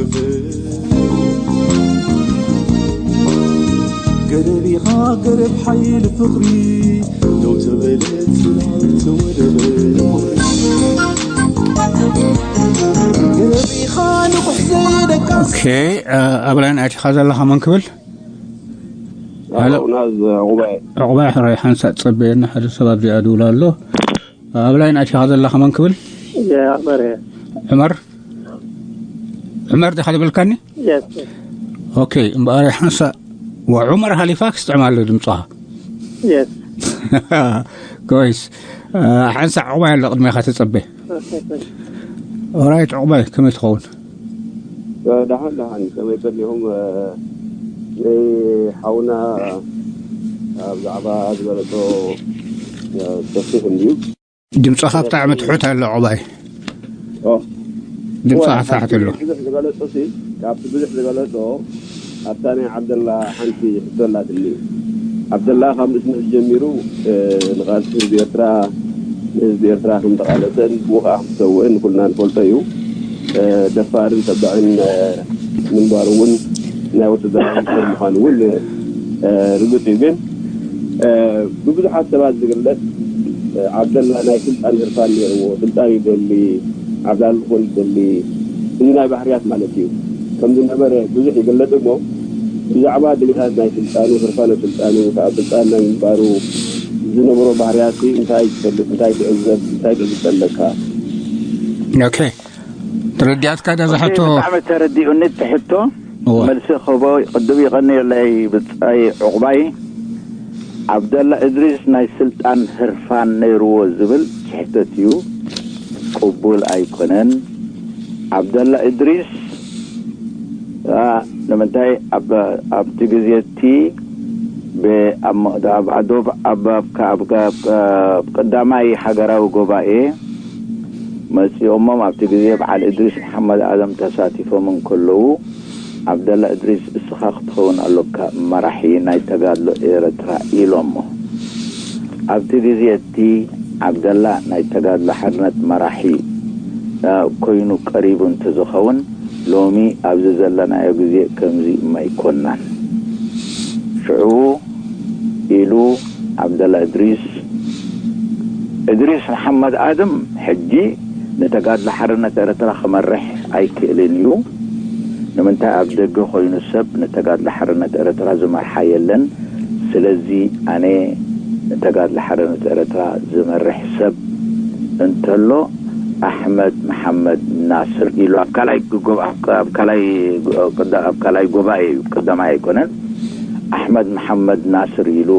ገረቢኻ ገረብ ሓይል ፍቕሪ ደው ተበለት ተወደበ ገረቢኻ ንቑሕ ዘይደቃስ Okay, uh, ኣብ ላይን ኣቲኻ ዘለኻ መን ክብል? Hello. Hello, ናዝ ዕቑባይ። ዕቑባይ ሕራይ ሓንሳእ ጸበየና፣ ሓደ ሰብ ኣብዚኣ ድውል ኣሎ። ኣብ ላይን ኣቲኻ ዘለኻ መን ክብል? የእመር እየ። ዕመር? ዕመር ዲኻ ዝበልካኒ? የስ። ኦኬ፣ እምበኣር ሓንሳእ ወዑመር ሃሊፋክስ ጥዕም ኣሎ ድምፅኻ። የስ። ኮይስ፣ ሓንሳእ ዕቑባይ ኣሎ ቅድሜኻ ተጸበ። ኦራይት፣ ዕቑባይ ከመይ ትኸውን? ደሓን ደሓን፣ ከመይ ቀኒኹም? ንሓውና ኣብ ዛዕባ ዝገለጾ ሰፊሕ እንድዩ። ድምፅኻ ብጣዕሚ ትሑት ኣሎ ዕቑባይ። ድምፅኻ ትሑት ኣሎ። ብዙሕ ዝገለጾ ሲ፣ ካብቲ ብዙሕ ዝገለጾ ኣብታ ናይ ዓብደላ ሓንቲ ሕቶ ኣላትኒ። ዓብደላ ካብ ንእስነቱ ጀሚሩ ንቃልሲ ህዝቢ ኤርትራ፣ ንህዝቢ ኤርትራ ከም ተቓለሰን ብኡ ከዓ ከም ዝተሰውአን ንኩልና ንፈልጦ እዩ። ደፋርን ተባዕን ምንባሩ እውን ናይ ወተደራዊ ሰብ ምዃኑ እውን ርግጽ እዩ። ግን ብብዙሓት ሰባት ዝግለጽ ዓብደላ ናይ ስልጣን ህርፋን ነይርዎ፣ ስልጣን ይደሊ፣ ዓብላሊ ክኾን ይደሊ፣ እዚ ናይ ባህርያት ማለት እዩ። ከም ዝነበረ ብዙሕ ይግለጽ እሞ ብዛዕባ ድሌታት ናይ ስልጣኑ፣ ህርፋን ስልጣኑ፣ ከዓ ስልጣን ናይ ምንባሩ ዝነበሮ ባህርያት እንታይ ትፈልጥ፣ እንታይ ትዕዘብ፣ እንታይ ትዕዝብ ኣለካ? ኦኬ፣ ተረዲኣትካ ዳ እዛ ሕቶ? ብጣዕሚ ተረዲኡኒ እቲ ሕቶ። እወ። መልሲ ክህቦ ቅድም ይቐንየለይ ብጻይ ዕቑባይ። ዓብደላ እድሪስ ናይ ስልጣን ህርፋን ነይርዎ ዝብል ስሕተት እዩ፣ ቅቡል ኣይኮነን። ዓብደላ እድሪስ፣ አ፣ ንምንታይ ኣብ፣ ኣብቲ ግዜ እቲ ብ-፣ ኣብ ም-፣ ኣብ ኣዶብ፣ ኣብ፣ ኣብ፣ ኣብ፣ ኣብ፣ ኣብ ቀዳማይ ሃገራዊ ጉባኤ መጺኦሞም ኣብቲ ግዜ በዓል እድሪስ መሓመድ ኣደም ተሳቲፎም እንከለዉ፣ ዓብደላ እድሪስ እስኻ ክትኸውን ኣሎካ መራሒ ናይ ተጋድሎ ኤረትራ ኢሎሞ። ኣብቲ ግዜ እቲ ዓብደላ ናይ ተጋድሎ ሓርነት መራሒ፣ እ፣ ኮይኑ ቀሪቡ እንተዝኸውን ሎሚ ኣብዚ ዘለናዮ ግዜ ከምዚ እማ ኣይኮናን። ሽዑ ኢሉ ዓብደላ እድሪስ፣ እድሪስ መሓመድ ኣድም ሕጂ ንተጋድሎ ሓርነት ኤረትራ ክመርሕ ኣይክእልን እዩ። ንምንታይ ኣብ ደገ ኮይኑ ሰብ ንተጋድሎ ሓርነት ኤረትራ ዝመርሓ የለን። ስለዚ ኣነ ንተጋድሎ ሓርነት ኤረትራ ዝመርሕ ሰብ እንተሎ ኣሕመድ መሓመድ ናስር ኢሉ ኣብ ካልኣይ ጎ-፣ ኣብ፣ ኣብ ካልኣይ ጎ-፣ ኣብ ካልኣይ ጉባኤ እዩ፣ ቀዳማይ ኣይኮነን። ኣሕመድ መሓመድ ናስር ኢሉ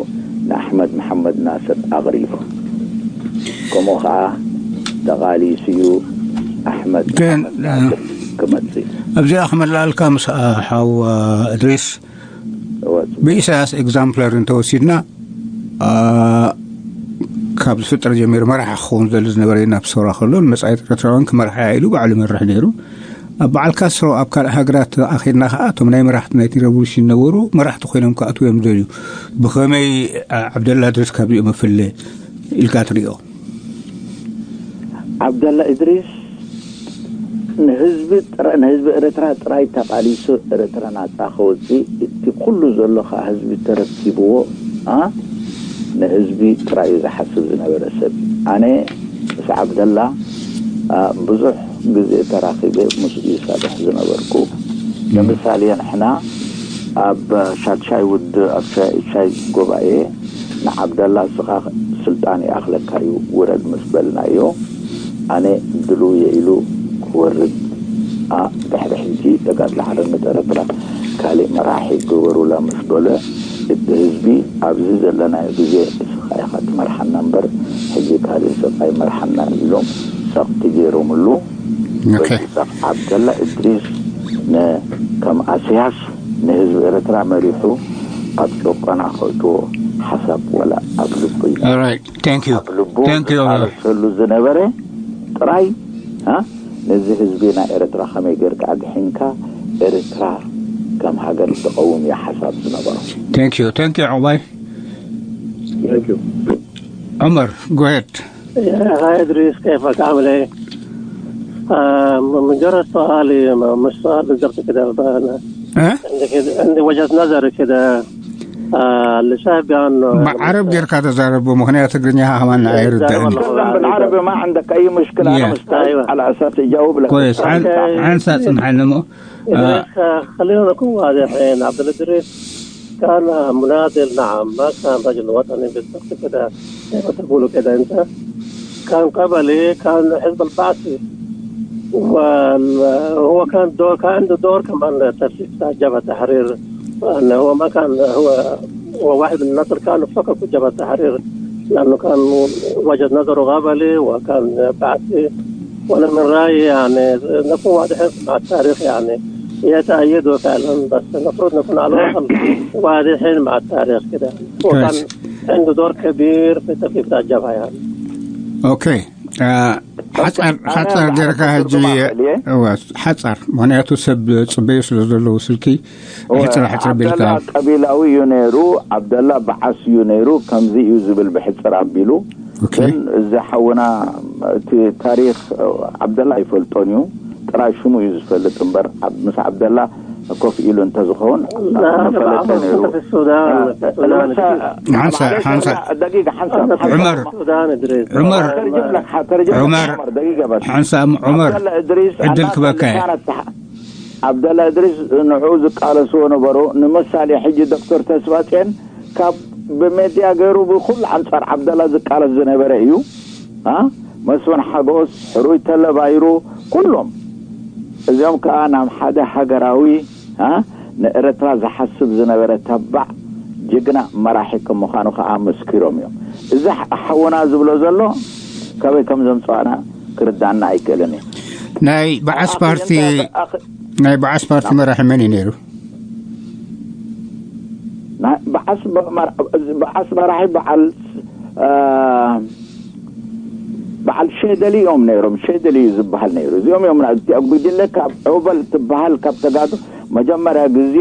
ንኣሕመድ መሓመድ ናስር ኣቕሪቡ። ከምኡ ኸዓ ተቓሊሱ እዩ ኣሕመድ ግን፣ መሓመድ ናስር ክመጽእ። ኣብዚኣ ክመልኣልካ ምስ፣ አ፣ ሓው፣ አ፣ እድሪስ እወ። ብኢሳያስ ኤግዛምፕለር እንተወሲድና፣ አ፣ ካብ ዝፍጠር ጀሚሩ መራሒ ክኸውን ዘሉ ዝነበረ ናብ ሰውራ ከሎ ንመጻኢት ኤርትራውያን ክመርሓ ኢሉ ባዕሉ ይመርሕ ነይሩ። ኣብ በዓል ካስትሮ ኣብ ካልእ ሃገራት ኣኺድና ከኣ እቶም ናይ መራሕቲ ናይቲ ሬቮሉሽን ዝነበሩ መራሕቲ ኮይኖም ክኣትዉ እዮም ዝደልዩ። ብኸመይ ዓ-፣ ዓብደላ እድሪስ ካብዚኦም ይፍለ ኢልካ ትሪኦ? ዓብደላ እድሪስ ንህዝቢ ጥራ-፣ ንህዝቢ ኤርትራ ጥራይ ተቓሊሱ ኤርትራ ናጻ ከወጽእ፣ እቲ ኩሉ ዘሎ ከኣ ህዝቢ ተረኪብዎ፣ ኣ፣ ንህዝቢ ጥራይ እዩ ዝሓስብ ዝነበረ ሰብ። ኣነ ምስ ዓብደላ፣ ኣ፣ ብዙሕ ግዜ ተራኺበ ምስኡ ይሰርሕ ዝነበርኩ። ንምሳሌ ንሕና ኣብ ሻድሻይ ውድ-፣ ኣብ ሻ-፣ ሻይ ጉባኤ ንዓብደላ እስኻ ስልጣን ይኣኽለካ እዩ ውረድ ምስ በልናዮ፣ ኣነ ድልው እየ ኢሉ ክወርድ፣ ኣ፣ ድሕሪ ሕጂ ተጋድሎ ሓርነት ኤርትራ ካልእ መራሒ ግበሩላ ምስ በለ፣ እቲ ህዝቢ ኣብዚ ዘለናዮ ግዜ እስኻ ኢኻ መርሓና እምበር ሕጂ ካልእ ሰብ ኣይመርሓና ኢሎም ጸቕጢ ገይሮምሉ። በዚ ጸቕጢ ዓብደላ እድሪስ ከም ኣስያስ ንህዝቢ ኤርትራ መሪሑ ኣብ ጨቆና ከእትዎ ሓሳብ ወላ ኣብ ልቡ እዩ። ኣብ ልቡ ዝቃለሰሉ ዝነበረ ጥራይ ነዚ ህዝቢ ናይ ኤርትራ ከመይ ጌርካ ኣድሒንካ ኤርትራ ከም ሃገር ትቐውም እዩ ሓሳብ ዝነበሮ። Thank you. Thank you, Obay. Thank you. Omar, go ahead. يا أخي إدريس، كيفك؟ عامل إيه؟ آه، مجرد سؤالي، مش سؤال بالضبط كده. أنا ها؟ عندي كده، عندي وجهة نظر كده. آه، اللي شايف بأنه ብዓረብ ጌርካ ተዛረቡ፣ ምኽንያቱ ትግርኛ ሃማና ኣይርዳእን። تكلم بالعربي، ما عندك أي مشكلة. أنا Yeah. مستعد على أساس أجاوب لك. كويس. ሓን- ሓንሳ ጽንሓልና እሞ إدريس، آه، خلينا نكون واضحين. عبد الإدريس كان مناضل، نعم، ما كان رجل وطني بالضبط كده زي ما تقولوا كده أنت. كان قبلي، كان حزب البعثي. وهو كان دور، كان عنده دور كمان تأسيس بتاع جبهة تحرير. أنه هو ما كان، هو، هو واحد من الناس اللي كانوا فككوا جبهة تحرير، لأنه كان وجهة نظره قبلي وكان بعثي. وأنا من رأيي يعني نكون واضحين مع التاريخ، يعني يتأيدوا فعلًا، بس المفروض نكون على الأقل واضحين مع التاريخ كده. هو كان كويس. عنده دور كبير في تكوين الجبهة يعني. ኦኬ። ሓፃር ሓፃር ጌርካ ሕጂ እዋ ሓፃር፣ ምኽንያቱ ሰብ ፅበዩ ስለ ዘለዉ ስልኪ ሕፅር ሕፅር ቢልካ። ዓብደላ ቀቢላዊ እዩ ነይሩ። ዓብደላ በዓስ እዩ ነይሩ። ከምዚ እዩ ዝብል ብሕፅር ኣቢሉ። ኦኬ። ግን እዚ ሓውና እቲ ታሪኽ ዓብደላ ኣይፈልጦን እዩ። ጥራይ ሽሙ እዩ ዝፈልጥ እምበር ኣብ- ምስ ዓብደላ ኮፍ ኢሉ እንተዝኸውን ምፈለጠ ነይሩ። في السودان، في السودان. ሓንሳ ሓንሳ ደቂቃ ሓንሳ ዑመር السودان إدريس. ዑመር ተርጅም ለካ ተርጅም ዑመር ደቂቃ በል ሓንሳ ዑመር ዓብደላ እድሪስ ዕድል ክበካ እየ። ዓብደላ እድሪስ ንዑ ዝቃለስዎ ነበሩ። ንምሳሌ ሕጂ ዶክተር ተስፋጽዮን ካብ ብሜድያ ገይሩ ብኩሉ ኣንጻር ዓብደላ ዝቃለስ ዝነበረ እዩ። አ? መስፍን ሓጎስ፣ ሕሩይ ተለባይሩ፣ ኩሎም እዚኦም ከዓ ናብ ሓደ ሃገራዊ አ? ንኤርትራ ዝሓስብ ዝነበረ ተባዕ ጅግና መራሒ ከም ምዃኑ ከዓ መስኪሮም እዮም። እዚ ሓ- ሓውና ዝብሎ ዘሎ ካበይ ከም ዘምፅዋና ክርዳና ኣይክእልን እዩ። ናይ በዓስ ፓርቲ ናይ በዓስ ፓርቲ መራሒ መን እዩ ነይሩ? ናይ በዓስ በ- መራ- በዓስ መራሒ በዓል አ፣ በዓል ሸደሊ እዮም ነይሮም። ሸደሊ እዩ ዝበሃል ነይሩ። እዚኦም እዮም ና- እቲ ኣብ ጉጅለ ካብ ዑበል ትበሃል ካብ ተጋዱ መጀመርያ ግዜ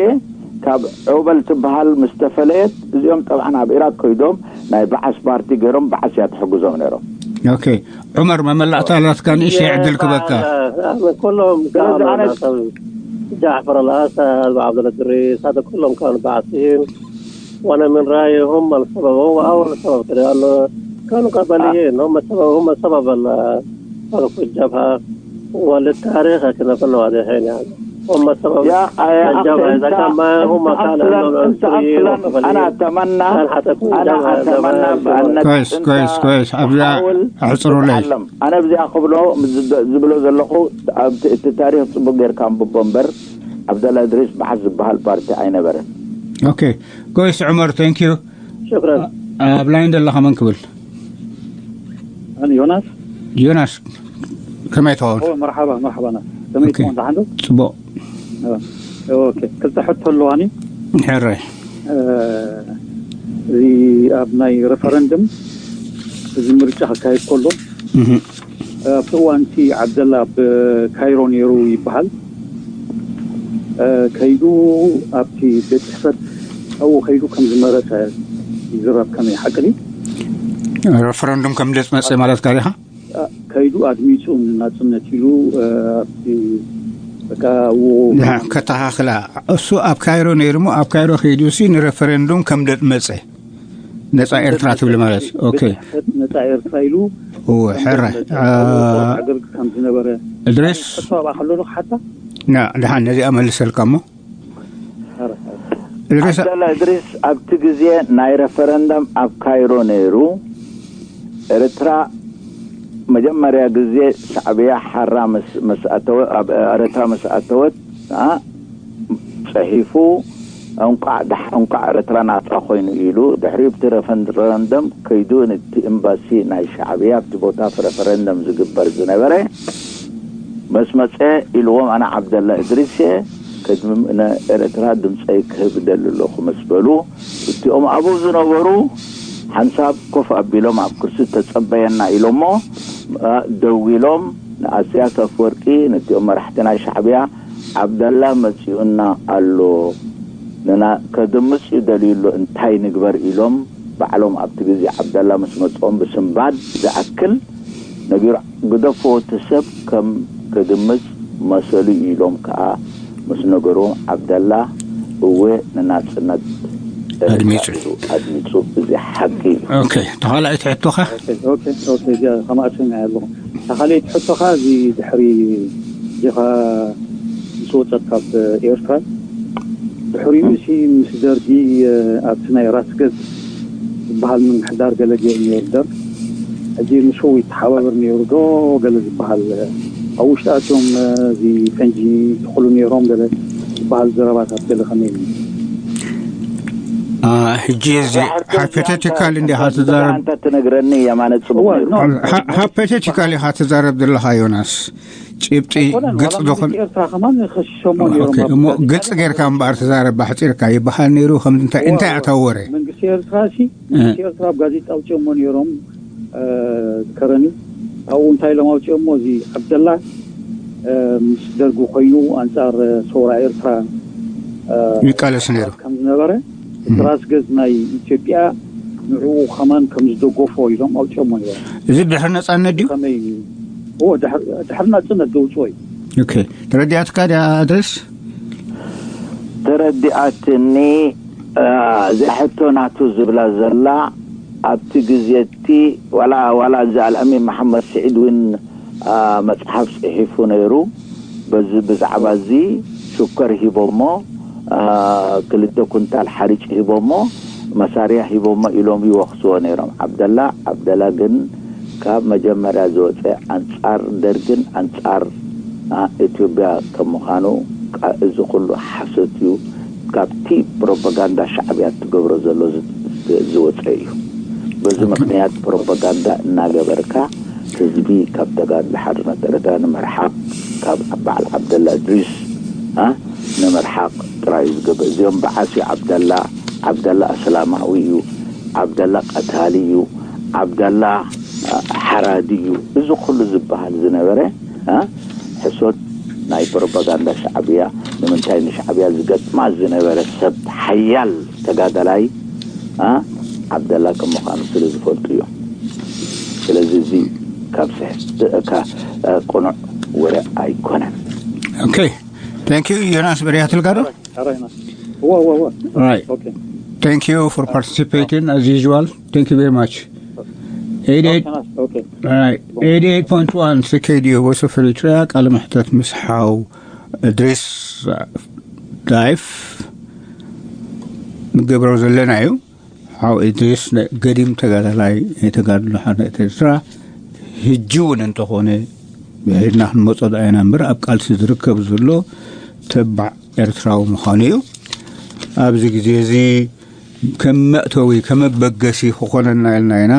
ካብ ዑበል ትበሃል ምስ ተፈለየት እዚኦም ጠብዓን ኣብ ኢራቅ ከይዶም ናይ በዓስ ፓርቲ ገይሮም በዓስ እያ ትሕግዞም ነይሮም። ኦኬ ዑመር መመላእታ ኣላትካ ንእሽተይ ዕድል ክበካ። كلهم ስለዚ ኣነ كانوا جعفر الأسد وعبد الله إدريس، هذا كلهم كانوا بعثيين. وأنا من رأيي هم السبب، هو أول سبب كده، لأنه كانوا قبليين، هم السبب، هم سبب ال- سبب الجبهة وللتاريخ كده كله واضحين يعني. هم السبب يا يا الجبهة أخي، إذا أنت كان ما هم أنت كان أصلاً عندهم أنت عنصريين أصلاً وقبليين، أنا أتمنى كان حتكون أنا جبهة أتمنى زمان. بأنك كويس أنت كويس كويس عبد حاول عصروا لي تتعلم. أنا بدي أخذ له زبلو زلخو أبت تاريخ صبغير كان ببنبر عبد الله إدريس بعز بهال بارتي عين برد. ኦኬ ጎይስ ዑመር thank you። شكرا. ኣብ ላይን ዘለኻ መን ክብል? ኣነ ዮናስ ዮናስ ከመይ ትኸውን? ኦ መርሓባ መርሓባና ከመይ ኦኬ። ትኾን ደሓን ዶ ፅቡቕ ኦኬ ክልተ ሕቶ ኣለዋኒ ሕራይ እ፣ እዚ ኣብ ናይ ሬፈረንድም እዚ ምርጫ ክካየድ ከሎ እህ። ኣብቲ እዋንቲ ዓብደላ ኣብ ካይሮ ነይሩ ይበሃል እ፣ ከይዱ ኣብቲ ቤት ፅሕፈት ኣብኡ ከይዱ ከም ዝመረፀ ይዝረብ ከመይ ሓቂ ድዩ ሬፈረንዱም ከም ደፅመፀ ማለት ካሊኻ ከይዱ ኣድሚፁ ንናፅነት ኢሉ ኣብቲ በቃ ከተኻኽላ እሱ ኣብ ካይሮ ነይሩ ሞ ኣብ ካይሮ ከይዱ ሲ ንሬፈረንዱም ከም ደመፀ ነፃ ኤርትራ ትብል ማለት ኦኬ ነፃ ኤርትራ ኢሉ እወ ሕራይ ሃገር ከም ዝነበረ እድሪስ ተሰባባ ከሎ ዶ ሓታ ና ድሓን ነዚኣ መልሰልካ እሞ እድሪስ ዓብደላ እድሪስ ኣብቲ ግዜ ናይ ሬፈረንደም ኣብ ካይሮ ነይሩ። ኤርትራ መጀመርያ ግዜ ሻዕብያ ሓራ ምስ ኣተወ ኣብ ኤርትራ ምስ ኣተወት አ፣ ጽሒፉ እንቋዕ ደሓ እንቋዕ ኤርትራ ናጻ ኮይኑ ኢሉ ድሕሪ እቲ ረፈረንደም ከይዱ ነቲ ኤምባሲ ናይ ሻዕብያ ኣብቲ ቦታ ፍ ረፈረንደም ዝግበር ዝነበረ መስ መጸ ኢልዎም ኣነ ዓብደላ እድሪስ እየ ከድሚ ንኤርትራ ድምጸይ ክህብ እደሊ ኣለኹ መስ በሉ እቲኦም ኣብኡ ዝነበሩ ሓንሳብ ኮፍ ኣቢሎም ኣብ ኩርሲ ተጸበየና ኢሎሞ ደዊሎም ንኣስያስ ኣፍወርቂ ነቲኦም መራሕቲ ናይ ሻዕብያ ዓብደላ መጺኡና ኣሎ ንና ከድምጽ እዩ ደልዩ ኣሎ እንታይ ንግበር ኢሎም ባዕሎም ኣብቲ ግዜ ዓብደላ ምስ መጾም ብስንባድ ዝኣክል ነጊሩ ግደፍዎ እቲ ሰብ ከም ክድምጽ መሰሉ እዩ ኢሎም ከኣ ምስ ነገርዎም ዓብደላ እወ ንናጽነት ኣድሚጹ ኣድሚጹ እዚ ሓቂ እዩ። ኦኬ ተኻልኣይቲ ሕቶኻ ከማእሰኛ ኣለኹ። ተኻልኣይቲ ሕቶኻ እዚ ድሕሪ ዚኻ ምስ ወፀት ካብ ኤርትራ ድሕሪኡ ሲ ምስ ደርጊ ኣብቲ ናይ ራስ ገዝ ዝበሃል ምምሕዳር ገለ ገይሩ ነይሩ ደርግ ሕጂ ምስኡ ይተሓባበር ነይሩ ዶ ገለ ዝበሃል ኣብ ውሽጣቶም እዚ ፈንጂ ትኽሉ ነይሮም ገለ ዝበሃል ዘረባታት ገለ ከመይ እዩ? ሕጂ እዚ ሃይፖቴቲካል እንዲኻ ትዛረብ እንተ ትነግረኒ የማነ ጽቡቕ ነይሩ። ሃይፖቴቲካል ኢኻ ትዛረብ ዘለኻ ዮናስ። ጭብጢ ግልጽ ዝኾነ ኤርትራ ከማን ከሽሸሞ ነይሮም እሞ ግልጽ ጌርካ እምበኣር ትዛረብ ኣሕጺርካ ይበሃል ነይሩ ከም እንታይ እንታይ ኣተወረ መንግስቲ ኤርትራ ሲ መንግስቲ ኤርትራ ኣብ ጋዜጣ ኣውፅኦሞ ነይሮም ከረኒ ኣብኡ እንታይ ኢሎም ኣውፅኦሞ እዚ ዓብደላ ምስ ደርጉ ኮይኑ ኣንፃር ሰውራ ኤርትራ ይቃለስ ነይሩ ከም ዝነበረ እቲ ራስ ገዝ ናይ ኢትዮጵያ ንዕኡ ከማን ከም ዝደገፎ ኢሎም ኣውፅኦሞ ነይሮም እዚ ድሕሪ ነጻነት ድዩ ከመይ እዎ ድሕሪ ናጽነት ዘውፅኦ እዩ ኦኬ ተረዲኣትካ ድያ ድረስ ተረዲኣትኒ እዛ ሕቶ ናቱ ዝብላ ዘላ ኣብቲ ግዜ እቲ ዋላ ዋላ እዚ ኣልኣሚን መሓመድ ስዒድ እውን መፅሓፍ ፅሒፉ ነይሩ። በዚ ብዛዕባ እዚ ሽኮር ሂቦሞ ክልተ ኩንታል ሓሪጭ ሂቦሞ መሳርያ ሂቦሞ ኢሎም ይወኽስዎ ነይሮም። ዓብደላ ዓብደላ ግን ካብ መጀመርያ ዝወፀ ኣንፃር ደርግን ኣንፃር ኢትዮጵያ ከም ምዃኑ እዚ ኩሉ ሓሶት እዩ። ካብቲ ፕሮፓጋንዳ ሻዕብያ ትገብሮ ዘሎ ዝወፀ እዩ። በዚ ምክንያት ፕሮፓጋንዳ እናገበርካ ህዝቢ ካብ ተጋድሎ ሓርነት ኤርትራ ንምርሓቕ ካብ በዓል ዓብደላ እድሪስ ንምርሓቕ ጥራይ እዩ ዝገብር። እዚኦም በዓሲ ዓብደላ፣ ዓብደላ ኣስላማዊ እዩ፣ ዓብደላ ቀታሊ እዩ፣ ዓብደላ ሓራዲ እዩ። እዚ ኩሉ ዝበሃል ዝነበረ ሕሶት ናይ ፕሮፓጋንዳ ሻዕብያ ንምንታይ ንሻዕብያ ዝገጥማ ዝነበረ ሰብ ሓያል ተጋዳላይ ዓብደላ ከም ምዃኑ ስለ ዝፈልጡ እዮም። ስለዚ እዚ ካብ ስሕት ቅኑዕ ወረ ኣይኮነን። Okay. Thank you. ዮናስ በሪያ ትልጋዶ? All right. Thank you for participating as usual. Thank you very much. eighty-eight, Okay. All right. eighty-eight point one C K D O Voice of Eritrea ቃለ መሕተት ምስ ሓው እድሪስ ዳይፍ ንገብሮ ዘለና እዩ። ሓው እድሪስ ገዲም ተጋዳላይ ናይ ተጋድሎ ሓርነት ኤርትራ ህጂ እውን እንተኾነ ብሄድና ክንመፆ ዳኣይና እምበር ኣብ ቃልሲ ዝርከብ ዘሎ ተባዕ ኤርትራዊ ምዃኑ እዩ። ኣብዚ ግዜ እዚ ከም መእተዊ ከም መበገሲ ክኾነና ኢልና ኢና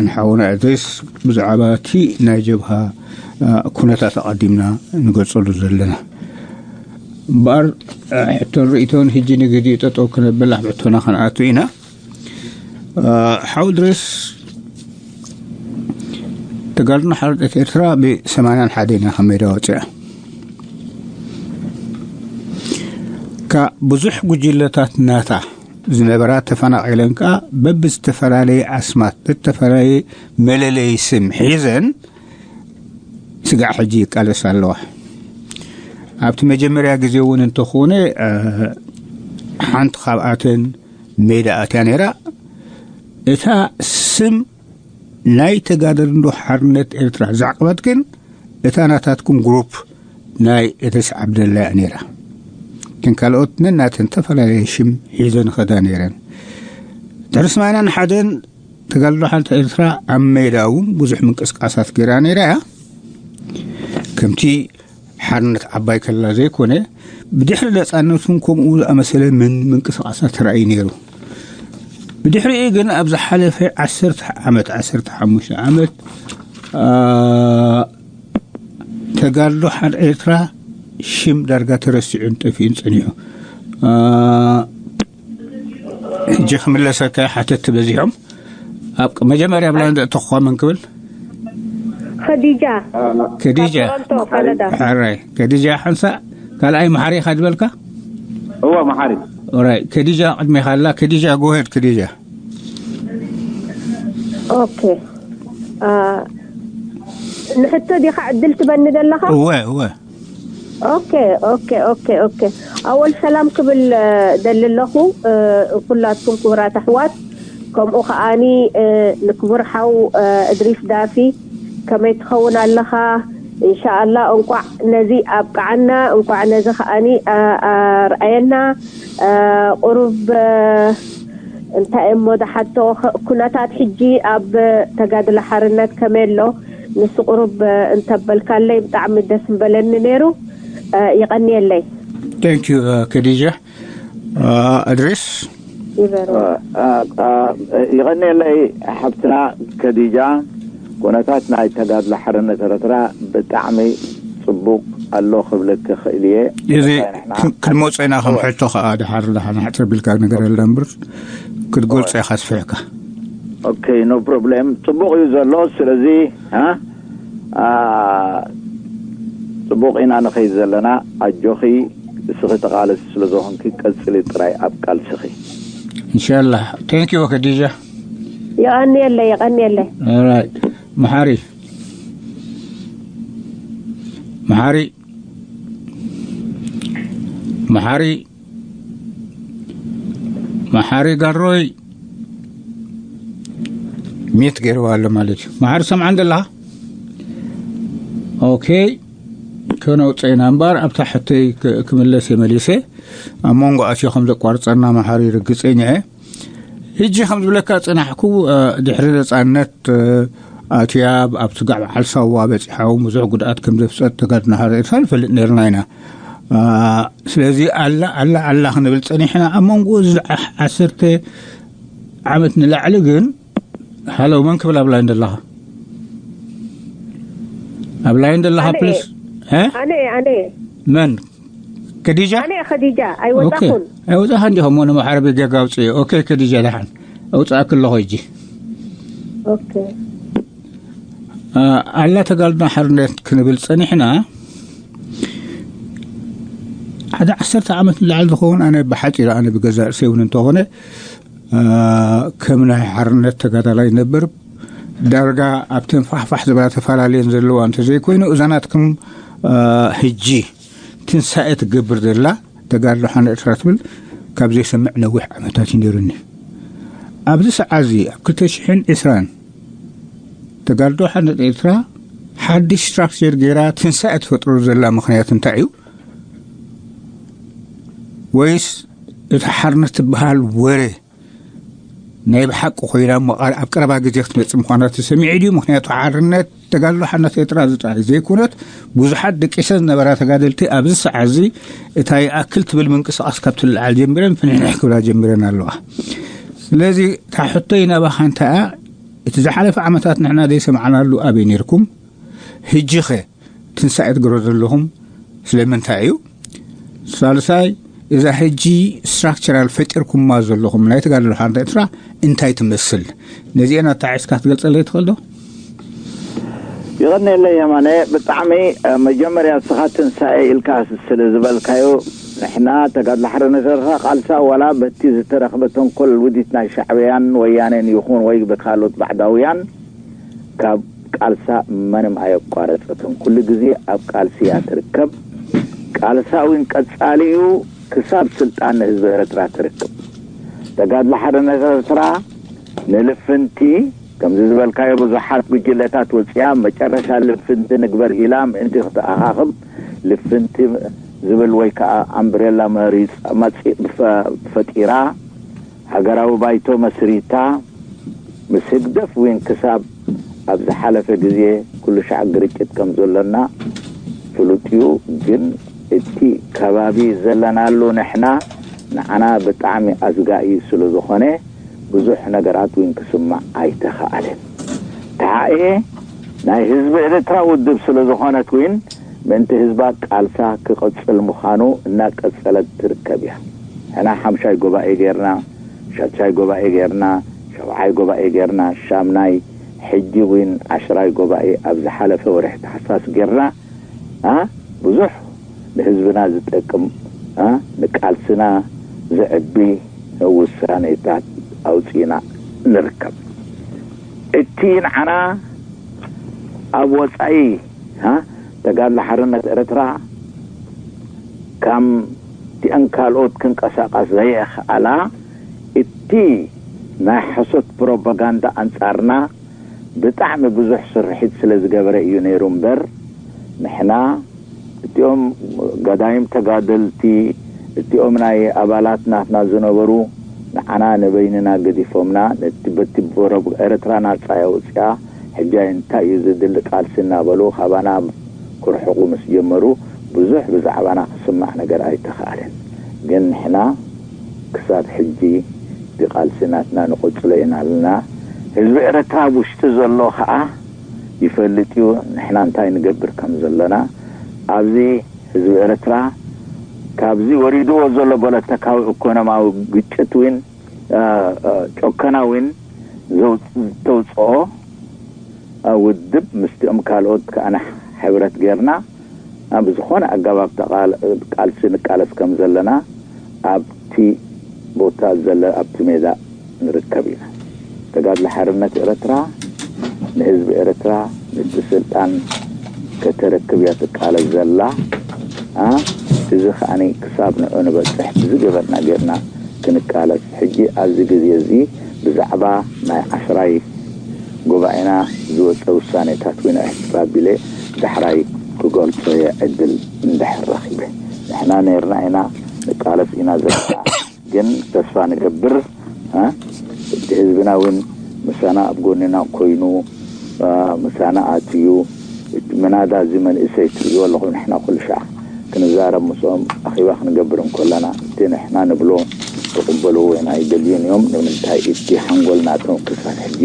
ንሓውና እድሪስ ብዛዕባ እቲ ናይ ጀብሃ ኩነታት ኣቐዲምና ንገልፀሉ ዘለና። እምበኣር ሕቶን ርእቶን ሕጂ ንግዜኡ ጠጠው ክነብል ኣብ ሕቶና ክንኣቱ ኢና። ሓው ድረስ ተጋድሎ ሓርነት ኤርትራ ብ81 ኢና ካብ ሜዳ ወፅያ። ካብ ብዙሕ ጉጅለታት ናታ ዝነበራ ተፈናቒለን ከኣ በብዝተፈላለየ ኣስማት ዝተፈላለየ መለለይ ስም ሒዘን ስጋዕ ሕጂ ይቃለሳ ኣለዋ። ኣብቲ መጀመርያ ግዜ እውን እንተኾነ ሓንቲ ካብኣተን ሜዳ ኣትያ ነይራ። እታ ስም ናይ ተጋደልዶ ሓርነት ኤርትራ ዘዕቅበት ግን እታ ናታትኩም ግሩፕ ናይ እድሪስ ዓብደላ እያ ነይራ። እተን ካልኦት ነናተን ዝተፈላለየ ሽም ሒዘን ኸዳ ነይረን። ድሕሪ ሰማንያን ሓደን ተጋድሎ ሓርነት ኤርትራ ኣብ ሜዳ እውን ብዙሕ ምንቅስቃሳት ገይራ ነይራ እያ። ከምቲ ሓርነት ዓባይ ከላ ዘይኮነ፣ ብድሕሪ ነጻነቱን ከምኡ ዝኣመሰለ ምን ምንቅስቃሳት ተራእዩ ነይሩ። ብድሕሪኡ ግን ኣብ ዝሓለፈ ዓሰርተ ዓመት፣ ዓሰርተ ሓሙሽተ ዓመት፣ አ፣ ተጋድሎ ሓር ኤርትራ ሽም ዳርጋ ተረሲዑን ጠፊኡን ጸኒሑ። አ፣ ሕጂ ክምለሰካ ሓተት በዚሖም። ኣብ መጀመርያ ብላ እንደ ተኾመን ክብል። ከዲጃ። ከዲጃ። ካብ ቶሮንቶ ካናዳ። ሕራይ። ከዲጃ ሓንሳ ካልኣይ መሓሪ ኢኻ ዝበልካ? እወ፣ መሓሪ። ኦራይ፣ ከዲጃ ቅድሜኻ ኣላ። ከዲጃ፣ ጎሄድ ከዲጃ። ኦኬ። አ፣ ንሕቶ ዲኻ ዕድል ትበኒ ዘለኻ? እወ፣ እወ። ኦኬ፣ ኦኬ፣ ኦኬ፣ ኦኬ። ኣወል ሰላም ክብል፣ እ፣ ደሊ ኣለኹ፣ እ፣ ኩላትኩም ክቡራት ኣሕዋት፣ ከምኡ ከኣኒ፣ እ፣ ንክቡር ሓው፣ እ፣ እድሪስ ዳፊ፣ ከመይ ትኸውን ኣለኻ? እንሻኣላ እንቋዕ ነዚ ኣብቅዓና፣ እንቋዕ ነዚ ከኣኒ፣ እ፣ ኣርኣየና። እ፣ ቁሩብ፣ እ፣ እንታይ እሞ ዝሓቶ፣ ኸ-፣ ኩነታት ሕጂ ኣብ ተጋድሎ ሓርነት ከመይ ኣሎ? ንሱ ቁሩብ፣ እ፣ እንተበልካለይ ብጣዕሚ ደስ ምበለኒ ነይሩ። እ፣ ይቐንየለይ። Thank you፣ እ፣ ከዲጃ። እ፣ እድሪስ። ይበሩ። እ፣ እ፣ እ፣ ይቐንየለይ ሓብትና ከዲጃ። ኩነታት ናይ ተጋድሎ ሓርነት ኤርትራ ብጣዕሚ ጽቡቕ ኣሎ ክብለኪ ክእል እየ። እዚ ንሕና ክ-፣ ክንመጾ ኢና ከም ሕቶ ከኣ ድሓር፣ ድሓር ሕጽር ቢልካ ነገር የለ እምበር ክትገልጾ ኢኻ ኣስፊሕካ። ኦኬ፣ no problem። ጽቡቕ እዩ ዘሎ። ስለዚ፣ እ፣ አ፣ ጽቡቕ ኢና ንኸይድ ዘለና። ኣጆኺ፣ እስኺ ተቓለሲ ስለ ዝኾንኪ ቀጽሊ ጥራይ ኣብ ቃልስኺ። ኢንሻላህ። Thank you ከዲጃ። የቐንየለይ፣ የቐንየለይ። Alright። መሓሪ። መሓሪ። መሓሪ። መሓሪ ጋሮይ። ሚት ገይርዋ ኣሎ ማለት እዩ። መሓሪ ሰምዓን ዘለኻ? ኦኬ። ከነውፀ ኢና እምበር ኣብታ ሕቶይ ክ-፣ ክምለስ እየ መሊሰ። ኣብ መንጎ ኣትዮ ከም ዘቋርፀና መሓሪ ርግፀኛ እየ። ሕጂ ከም ዝብለካ ጽናሕኩ፣ እ፣ ድሕሪ ነጻነት፣ እ፣ ኣትያ ኣብ ስጋዕ በዓል ሳዋ በጺሓ እውን ብዙሕ ጉድኣት ከም ዘፍጸት ተጋድሎ ሓርነት ኤርትራ ንፈልጥ ነርና ኢና። እ፣ ስለዚ ኣላ፣ ኣላ፣ ኣላ ክንብል ጸኒሕና። ኣብ መንጎ እዚ ዓ-፣ ዓሰርተ ዓመት ንላዕሊ ግን፣ ሃሎ፣ መን ክብል ኣብ ላይን ዘለኻ? ኣብ ላይን ዘለኻ ኣነ ፕሊስ? እየ። እ? ኣነ እየ፣ ኣነ እየ። መን? ከዲጃ? ኣነ እየ ከዲጃ፣ ኦኬ። ኣይወጻኹን። ኣይወጻኻን ዲኹም? እሞ ንመሓረቢ ጌጋ ኣውጽእ። ኦኬ፣ ከዲጃ ደሓን። ኣውጽኣኪ ኣለኹ ሕጂ። ኦኬ። አ፣ ኣላ ተጋድሎ ሓርነት ክንብል ጸኒሕና፣ ሓደ ዓሰርተ ዓመት ንላዕሊ ዝኸውን ኣነ ብሓጺሩ ኣነ ብገዛእ ርእሰይ እውን እንተኾነ፣ አ፣ ከም ናይ ሓርነት ተጋዳላይ ነበር ዳርጋ ኣብተን ፋሕፋሕ ዝበላ ተፈላለየን ዘለዋ እንተዘይኮይኑ፣ እዛ ናትኩም፣ አ፣ ሕጂ ትንሳኤ ትገብር ዘላ ተጋድሎ ሓርነት ኤርትራ ትብል ካብ ዘይሰምዕ ነዊሕ ዓመታት እዩ ነይሩኒ። ኣብዚ ሰዓት እዚ ኣብ ክልተ ሽሕን ዕስራን ተጋድሎ ሓርነት ኤርትራ ሓድሽ ስትራክቸር ገይራ ትንሳኤ ትፈጥረሉ ዘላ ምኽንያት እንታይ እዩ? ወይስ እቲ ሓርነት ትበሃል ወረ ናይ ብሓቂ ኮይና እሞ ቃል ኣብ ቀረባ ግዜ ክትመጽእ ምዃና ተሰሚዑ ድዩ? ምኽንያቱ ሓርነት፣ ተጋድሎ ሓርነት ኤርትራ እዚ ጥራይ ዘይኮነት፣ ብዙሓት ደቂሰ ዝነበራ ተጋደልቲ ኣብዚ ሰዓት እዚ እታ ይኣክል ትብል ምንቅስቓስ ካብ ትልዓል ጀሚረን ፍንሕንሕ ክብላ ጀሚረን ኣለዋ። ስለዚ እታ ሕቶይ ናባኻ እንታይ እያ? እቲ ዝሓለፈ ዓመታት ንሕና ዘይሰማዕናሉ ኣበይ ነይርኩም? ሕጂኸ ትንሳኤ ትገብሩ ዘለኹም ስለምንታይ እዩ? ሳልሳይ፣ እዛ ሕጂ ስትራክቸራል ፈጢርኩማ ዘለኹም ናይ ተጋድሎ ሓርነት ኤርትራ እንታይ ትመስል? ነዚአን ኣተሓሒዝካ ክትገልጸለይ ትኽእል ዶ? ይቐንየለይ የማነ፣ ብጣዕሚ፣ እ፣ መጀመርያ ንስኻ ትንሳኤ ኢልካ ስለ ዝበልካዮ፣ ንሕና ተጋድሎ ሓርነት ኤርትራ ቃልሳ ዋላ በቲ ዝተረኽበ ተንኮል ውዲት ናይ ሻዕብያን ወያኔን ይኹን ወይ ብካልኦት ባዕዳውያን ካብ ቃልሳ ምንም ኣየቋረጸትን። ኩሉ ግዜ ኣብ ቃልሲ እያ ትርከብ። ቃልሳ እውን ቀጻሊ እዩ ክሳብ ስልጣን ንህዝቢ ኤርትራ ትርክብ። ተጋድሎ ሓርነት ኤርትራ ንልፍንቲ፣ ከምዚ ዝበልካዮ ብዙሓት ጉጅለታት ወጽያ፣ መጨረሻ ልፍንቲ ንግበር ኢላ ምእንቲ ክትኣኻኽብ ልፍንቲ ዝብል ወይ ከኣ ኣምብሬላ መሪጻ፣ መጺ-፣ ፈ-፣ ፈጢራ፣ ሃገራዊ ባይቶ መስሪታ፣ ምስ ህግደፍ እውን ክሳብ ኣብ ዝሓለፈ ግዜ ኩሉ ሻዕ ግርጭት ከም ዘሎና ፍሉጥ እዩ። ግን እቲ ከባቢ ዘለናሉ ንሕና ንዓና ብጣዕሚ ኣስጋኢ ስለ ዝኾነ ብዙሕ ነገራት እውን ክስማዕ ኣይተኻእለን። ተሓኤ ናይ ህዝቢ ኤርትራ ውድብ ስለ ዝኾነት እውን ምእንቲ ህዝባ ቃልሳ ክቕጽል ምዃኑ እናቀጸለት ትርከብ እያ። ሕና ሓምሻይ ጎባኤ ጌርና፣ ሻድሻይ ጎባኤ ጌርና፣ ሸብዓይ ጎባኤ ጌርና፣ ሻምናይ፣ ሕጂ እውን ዓሽራይ ጎባኤ ኣብ ዝሓለፈ ወርሒ ታሕሳስ ጌርና። ኣ ብዙሕ ንህዝብና ዝጠቅም፣ ኣ ንቃልስና ዘዕቢ ውሳኔታት ኣውጺእና ንርከብ። እቲ ንዓና ኣብ ወጻኢ፣ ኣ ተጋድሎ ሓርነት ኤርትራ ከም ቲአን ካልኦት ክንቀሳቐስ ዘየኽኣላ፣ እቲ ናይ ሓሶት ፕሮፓጋንዳ ኣንጻርና ብጣዕሚ ብዙሕ ስርሒት ስለ ዝገበረ እዩ ነይሩ እምበር፣ ንሕና እቲኦም ገዳይም ተጋደልቲ፣ እቲኦም ናይ ኣባላት ናትና ዝነበሩ፣ ንዓና ንበይንና ገዲፎምና፣ ነቲ በቲ ፕሮፓ-፣ ኤርትራ ናጻ የውጽኣ፣ ሕጂ እንታይ እዩ ዝድሊ ቃልሲ እናበሉ ካባና ክርሕቑ ምስ ጀመሩ፣ ብዙሕ ብዛዕባና ክስማዕ ነገር ኣይተኻእለን። ግን ንሕና ክሳብ ሕጂ ብቃልሲ ናትና ንቕጽሎ ኢና ኣለና። ህዝቢ ኤርትራ ኣብ ውሽጢ ዘሎ ኸኣ ይፈልጥ እዩ፣ ንሕና እንታይ ንገብር ከም ዘለና። ኣብዚ ህዝቢ ኤርትራ ካብዚ ወሪድዎ ዘሎ ፖለቲካዊ ኢኮኖሚያዊ ግጭት እውን፣ እ፣ እ፣ ጨከና እውን ዘው-፣ ተውፅኦ፣ እ፣ ውድብ ምስቲኦም ካልኦት ከኣ ሕብረት ጌርና፣ ኣብ ዝኾነ ኣገባብ ተቓል-፣ ቃልሲ ንቃለስ ከም ዘለና ኣብቲ ቦታ ዘለ፣ ኣብቲ ሜዳ ንርከብ ኢና። ተጋድሎ ሓርነት ኤርትራ ንህዝቢ ኤርትራ ነቲ ስልጣን ከተረክብ እያ ትቃለስ ዘላ። ኣ፣ እዚ ከኣኒ ክሳብ ንዑ ንበጽሕ ብዝገበርና ጌርና ክንቃለስ። ሕጂ ኣብዚ ግዜ እዚ ብዛዕባ ናይ ዓስራይ ጉባኤና ዝወጸ ውሳኔታት እውን ኣሕጽር ኣቢለ ዳሕራይ ክገልጾ እየ ዕድል እንድሕር ረኺበ። ንሕና ነይርና ኢና፣ ንቃለስ ኢና ዘለና። ግን ተስፋ ንገብር፣ እ፣ እቲ ህዝብና እውን ምሳና ኣብ ጎንና ኮይኑ፣ እ፣ ምሳና ኣትዩ፣ እቲ ምናዳ እዚ መንእሰይ ትርእይዎ ኣለኹም፣ ንሕና ኩሉ ሻዕ ክንዛረብ ምስኦም ኣኼባ ክንገብር እንከለና፣ እቲ ንሕና ንብሎ ክቕበልዎ ወይና ኣይደልዩን እዮም። ንምንታይ? እቲ ሓንጎል ናቶም ክሳብ ሕጂ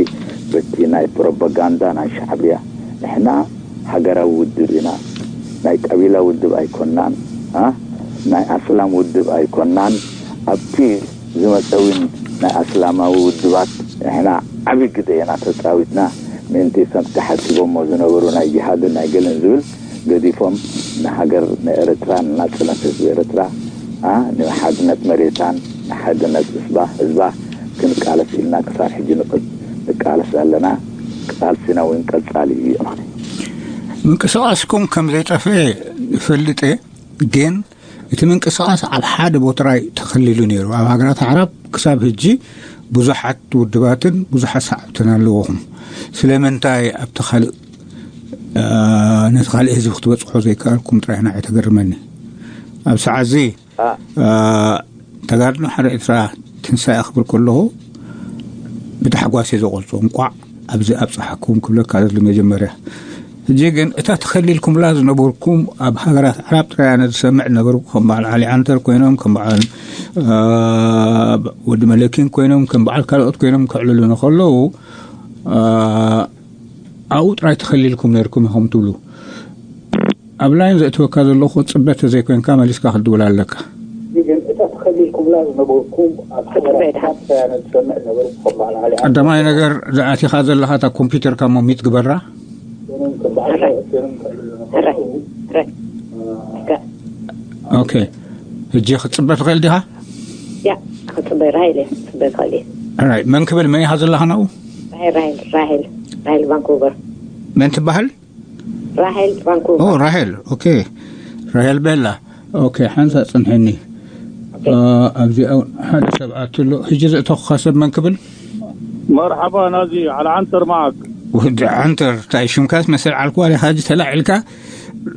በቲ ናይ ፕሮፓጋንዳ ናይ ሻዕብያ፣ ንሕና ሃገራዊ ውድብ ኢና፣ ናይ ቀቢላ ውድብ ኣይኮናን፣ እ፣ ናይ ኣስላም ውድብ ኣይኮናን። ኣብቲ ዝመጸ እውን ናይ ኣስላማዊ ውድባት ንሕና ዓቢ ግደ ኢና ተጻዊትና። ምእንቲ ከምቲ ሓሲቦሞ ዝነበሩ ናይ ጂሃድን ናይ ገለን ዝብል ገዲፎም፣ ንሃገር ንኤርትራ፣ ንናጽነት ህዝቢ ኤርትራ፣ ኣ፣ ንሓድነት መሬታን ንሓድነት ህዝባ፣ ህዝባ ክንቃለስ ኢልና ክሳብ ሕጂ ንቅ-፣ ንቃለስ ኣለና። ቃልስና እውን ቀጻሊ እዩ። ምንቅስቓስኩም ከም ዘይጠፍአ እፈልጥ እየ፣ ግን እቲ ምንቅስቓስ ኣብ ሓደ ቦታ ጥራይ ተኸሊሉ ነይሩ። ኣብ ሃገራት ኣዕራብ ክሳብ ሕጂ ብዙሓት ውድባትን ብዙሓት ሰዓብትን ኣለውኹም። ስለምንታይ ኣብቲ ካልእ፣ እ፣ ነቲ ካልእ ህዝቢ ክትበጽሖ ዘይከኣልኩም ጥራይ ንዓይ ተገርመኒ። ኣብ ሰዓት እዚ፣ ኣ። እ፣ ተጋድሎ ሓርነት ኤርትራ ትንሳኤ ኣኽብር ከለኹ ብታሕጓስ እየ ዘቖልጾ። እንቋዕ ኣብዚ ኣብጽሓኩም ክብለካ ዝደሊ መጀመርያ። ሕጂ ግን እታ ተኸሊልኩምላ ዝነበርኩም ኣብ ሃገራት ኣዕራብ ጥራይ ኣነ ዝሰምዕ ነበርኩ። ከም በዓል ዓሊ ዓንተር ኮይኖም፣ ከም በዓል፣ እ፣ ወዲ መለኪን ኮይኖም፣ ከም በዓል ካልኦት ኮይኖም ከዕልሉና ከለዉ፣ እ፣ ኣብኡ ጥራይ ተኸሊልኩም ነርኩም ኢኹም ትብሉ። ኣብ ላይን ዘእትወካ ዘለኹ፣ ጽበ ተዘይኮይንካ መሊስካ ክትድውል ኣለካ። ግን እታ ተኸሊልኩምላ ዝነበርኩም ኣብ ኣጽበ ድሓን። ቀዳማይ ነገር ዝኣቲኻ ዘለኻ እታ ኮምፒውተርካ እሞ ሚት ግበራ። ሕራይ። ሕራይ። ሕራይ። ኦኬ። ሕጂ ክትጽበ ትኽእል ዲኻ? ያ፣ ክጽበ ራሄል እየ። ክጽበ ትኽእል እየ። ሕራይ። መን ክብል፣ መን ኢኻ ዘለኻ ናብኡ? ራሄል፣ ራሄል፣ ራሄል፣ ራሄል ቫንኩቨር። መን ትበሃል? ራሄል ኦ፣ ቫንኩቨር። ራሄል። ኦኬ። ራሄል ቤላ። ኦኬ፣ ሓንሳእ ጽንሐኒ። ኦኬ። እ፣ ኣብዚ ኣው-፣ ሓደ ሰብ ኣትሎ። ሕጂ ዘእተኹኻ ሰብ መን ክብል? መርሓባ ናዚ፣ ዓል ዓንተር መዓክ። ወዲ ዓንተር፣ ታይ ሽምካስ መሰል ዓልኩ ዋለ፣ ሓጂ ተላዒልካ።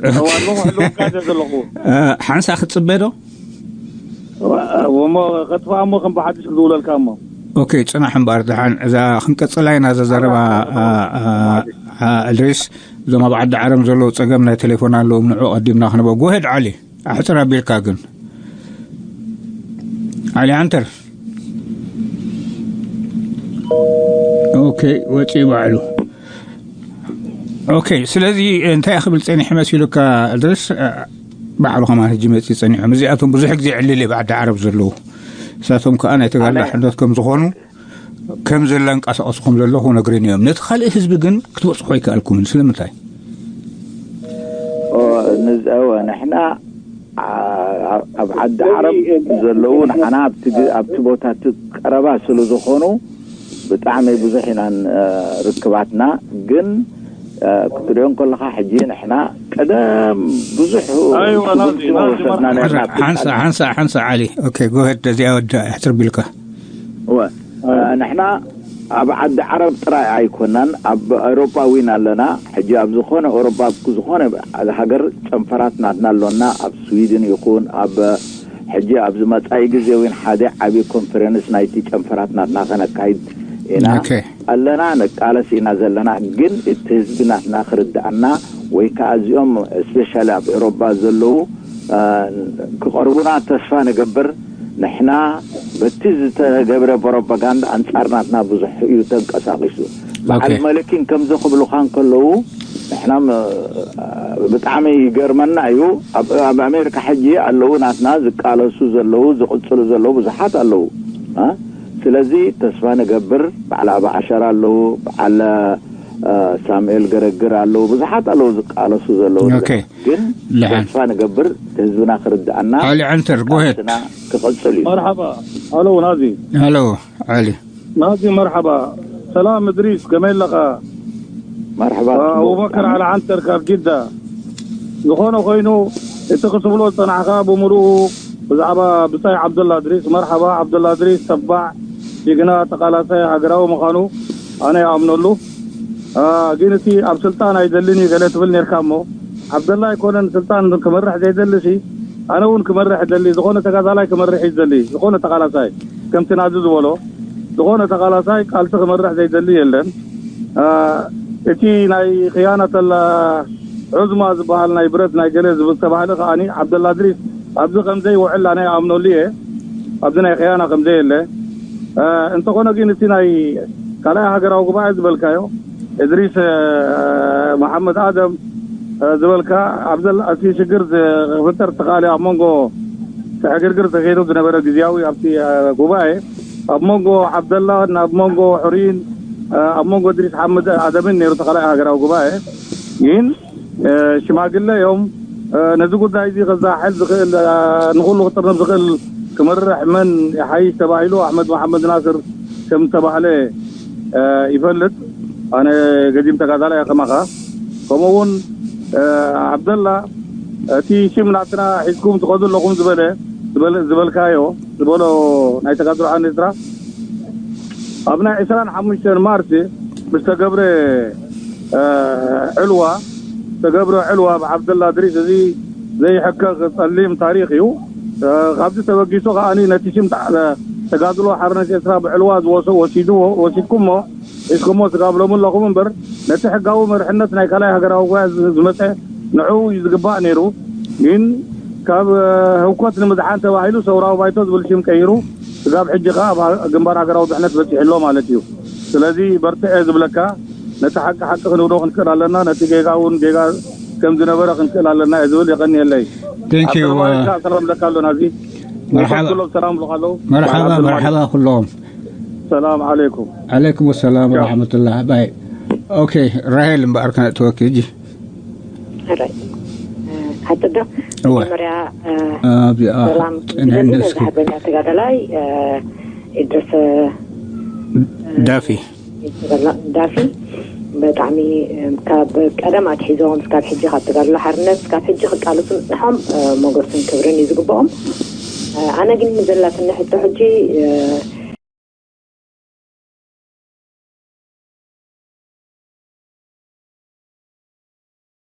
እዋ፣ ኣለኹ፣ ኣለኹ፣ ካደ ዘለኹ። እ፣ ሓንሳእ ክትጽበ ዶ? እሞ ከጥፍኣ እሞ ከም ብሓድሽ ክድውለልካ እሞ። ኦኬ፣ ጽናሕ እምበኣር፣ ደሓን እዛ ክንቀጽላ ኢና፣ እዛ ዘረባ፣ ኣ፣ ኣ፣ እድሪስ፣ እዞም ኣብ ዓዲ ዓረብ ዘለዉ ጸገም ናይ ቴሌፎን ኣለዎም፣ ንዑ ቀዲምና ክንበ። ጎሄድ ዓሊ፣ ኣሕጽር ኣቢልካ ግን። ዓሊ ዓንተር። ኦኬ፣ ወጺኡ ባዕሉ። ኦኬ፣ ስለዚ እንታይ ክብል ጸኒሑ መሲሉካ እድሪስ? ባዕሉ ከማን ሕጂ መጺኡ ጸኒሖም። እዚኣቶም ብዙሕ ግዜ ዕልል እየ ብዓዲ ዓረብ ዘለዉ። እሳቶም ከኣ ናይ ተጋድሎ ሓርነት ከም ዝኾኑ፣ ከም ዘላንቀሳቐስኹም ዘለኹ ነግረኒ እዮም። ነቲ ካልእ ህዝቢ ግን ክትበጽሖ ኣይከኣልኩምን። ስለምንታይ? ንዘወ ንሕና ኣብ ዓዲ ዓረብ ዘለዉ ንዓና ኣብቲ ቦታ ቀረባ ስለ ዝኾኑ ብጣዕሚ ብዙሕ ኢና ርክባትና። ግን ክትሪኦ ከለኻ ሕጂ ንሕና ቀደም ብዙሕ ወሰድና ነርና። ሓንሳ ሓንሳ ዓሊ። ኦኬ፣ ጎሄድ። እዚኣ ወዳ ሕትር ቢልካ። ንሕና ኣብ ዓዲ ዓረብ ጥራይ ኣይኮናን፣ ኣብ ኤውሮጳ እውን ኣለና። ሕጂ ኣብ ዝኾነ ኤውሮጳ፣ ኣብ ዝኾነ ሃገር ጨንፈራት ናትና ኣሎና። ኣብ ስዊድን ይኹን ኣብ ሕጂ ኣብዚ መጻኢ ግዜ እውን ሓደ ዓቢ ኮንፈረንስ ናይቲ ጨንፈራት ናትና ከነካይድ ኢና ኣለና፣ ንቃለስ ኢና ዘለና። ግን እቲ ህዝቢ ናትና ክርድኣና ወይ ከዓ እዚኦም ስፔሻሊ ኣብ ኤውሮጳ ዘለዉ ክቐርቡና ተስፋ ንገብር። ንሕና በቲ ዝተገብረ ፕሮፓጋንዳ ኣንጻር ናትና ብዙሕ እዩ ተንቀሳቒሱ። በዓል መለኪን ከምዚ ክብሉኻ እንከለዉ ንሕና ብጣዕሚ ይገርመና እዩ። ኣብ ኣሜሪካ ሕጂ ኣለዉ ናትና ዝቃለሱ ዘለዉ ዝቕጽሉ ዘለዉ ብዙሓት ኣለዉ። ስለዚ ተስፋ ንገብር። በዓል ኣባ ዓሸራ ኣለዉ፣ በዓል ሳሙኤል ገረግር ኣለዉ፣ ብዙሓት ኣለዉ ዝቃለሱ ዘለዉ። ግን ተስፋ ንገብር ህዝብና ክርድኣና። ዓሊ ዓንተር፣ ጎሄድ። ክቕጽል እዩ። መርሓባ። ኣሎ ናዚ። ኣሎ ዓሊ። ናዚ መርሓባ። ሰላም እድሪስ፣ ከመይ ኣለኻ? መርሓባ። ኣቡበከር ዓሊ ዓንተር ካብ ጅዳ። ዝኾነ ኮይኑ እቲ ክትብሎ ዝጸናሕካ ብምሉኡ ብዛዕባ ብጻይ ዓብደላ እድሪስ። መርሓባ። ዓብደላ እድሪስ ተባዕ ጅግና ተቓላሳይ ሃገራዊ ምዃኑ ኣነ ይኣምነሉ። ግን እቲ ኣብ ስልጣን ኣይደልን እዩ ገለ ትብል ነርካ እሞ፣ ዓብደላ ኣይኮነን ስልጣን ክመርሕ ዘይደሊ ሲ፣ ኣነ እውን ክመርሕ እደሊ። ዝኾነ ተጋዳላይ ክመርሕ እዩ ዝደሊ፣ ዝኾነ ተቓላሳይ። ከምቲ ናዚ ዝበሎ፣ ዝኾነ ተቓላሳይ ቃልሲ ክመርሕ ዘይደሊ የለን። እቲ ናይ ክያናተላ ዑዝማ ዝበሃል ናይ ብረት ናይ ገለ ዝተባህለ ከዓኒ ዓብደላ እድሪስ ኣብዚ ከምዘይውዕል ኣነ ይኣምነሉ እየ። ኣብዚ ናይ ክያና ከምዘየለ። እንተኾነ ግን እቲ ናይ ካልኣይ ሃገራዊ ጉባኤ ዝበልካዮ፣ እድሪስ መሓመድ ኣደም ዝበልካ፣ ኣብ ዘላ እቲ ሽግር ክፍጠር ተኻእለ ኣብ መንጎ እቲ ዕግርግር ተኸይዱ ዝነበረ ግዝያዊ ኣብቲ ጉባኤ ኣብ መንጎ ዓብደላን ኣብ መንጎ ሕሩይን ኣብ መንጎ እድሪስ ሓመድ ኣደምን ነይሩ እቲ ካልኣይ ሃገራዊ ጉባኤ። ግን ሽማግለ እዮም። ነዚ ጉዳይ እዚ ከዛሕል ዝኽእል፣ ንኹሉ ክጥርንፍ ዝኽእል ክመርሕ መን ይሓይሽ ተባሂሉ ኣሕመድ መሓመድ ናስር ከም ዝተባህለ ይፈልጥ። ኣነ ገዲም ተጋዳላይ ከማኻ። ከምኡ እውን ዓብደላ እቲ ሽም ናትና ሒዝኩም ትኸዱ ኣለኹም ዝበለ ዝበልካዮ ዝበሎ ናይ ተጋድሎ ሓርነት ኤርትራ ኣብ ናይ ዕስራን ሓሙሽተን ማርች ብዝተገብረ ዕልዋ ዝተገብረ ዕልዋ ብዓብደላ እድሪስ እዚ ዘይሕከኽ ጸሊም ታሪኽ እዩ። ካብዚ ተበጊሱ ከኣ ነቲ ሽም ተጋድሎ ሓርነት ኤርትራ ብዕልዋ ዝወሰ ወሲድዎ ወሲድኩሞ ሒዝኩሞ ትጋብሎሙ ኣለኹም እምበር ነቲ ሕጋዊ መርሕነት ናይ ካልኣይ ሃገራዊ ጉባኤ ዝመጸ ንዑ እዩ ዝግባእ ነይሩ። ግን ካብ ህውከት ንምድሓን ተባሂሉ ሰውራዊ ባይቶ ዝብል ሽም ቀይሩ ስጋብ ሕጂ ከኣ ኣብ ግንባር ሃገራዊ ድሕነት በጺሑ ኣሎ ማለት እዩ። ስለዚ በርትዕ እየ ዝብለካ። ነቲ ሓቂ ሓቂ ክንብሎ ክንክእል ኣለና፣ ነቲ ጌጋ እውን ጌጋ ከም ዝነበረ ክንክእል ኣለና እየ ዝብል። የቐንየለይ። Thank you። ሰላም ለካ ኣሎ ናዚ መርሓባ። ኩሎም ሰላም ብሎ ኣለዉ። መርሓባ መርሓባ ኩሎም። ሰላም ዓለይኩም። ዓለይኩም ሰላም ወራሕመቱላህ። ባይ። ኦኬ፣ ራሄል እምበኣር ክነእትወኪ ሕጂ። ሕራይ ሓጥዶ እወ። መጀመርያ ኣብዚኣ ሰላም ጥንዕኒ እስኪ። ሓርበኛ ተጋዳላይ ኢድርስ ዳፊ። ዳፊ ብጣዕሚ ካብ ቀደም ኣትሒዞም እስካብ ሕጂ ካብ ተጋድሎ ሓርነት እስካብ ሕጂ ክቃለሱ ምፅንሖም ሞገስን ክብርን እዩ ዝግብኦም። ኣነ ግን ዘላትኒ ሕቶ ሕጂ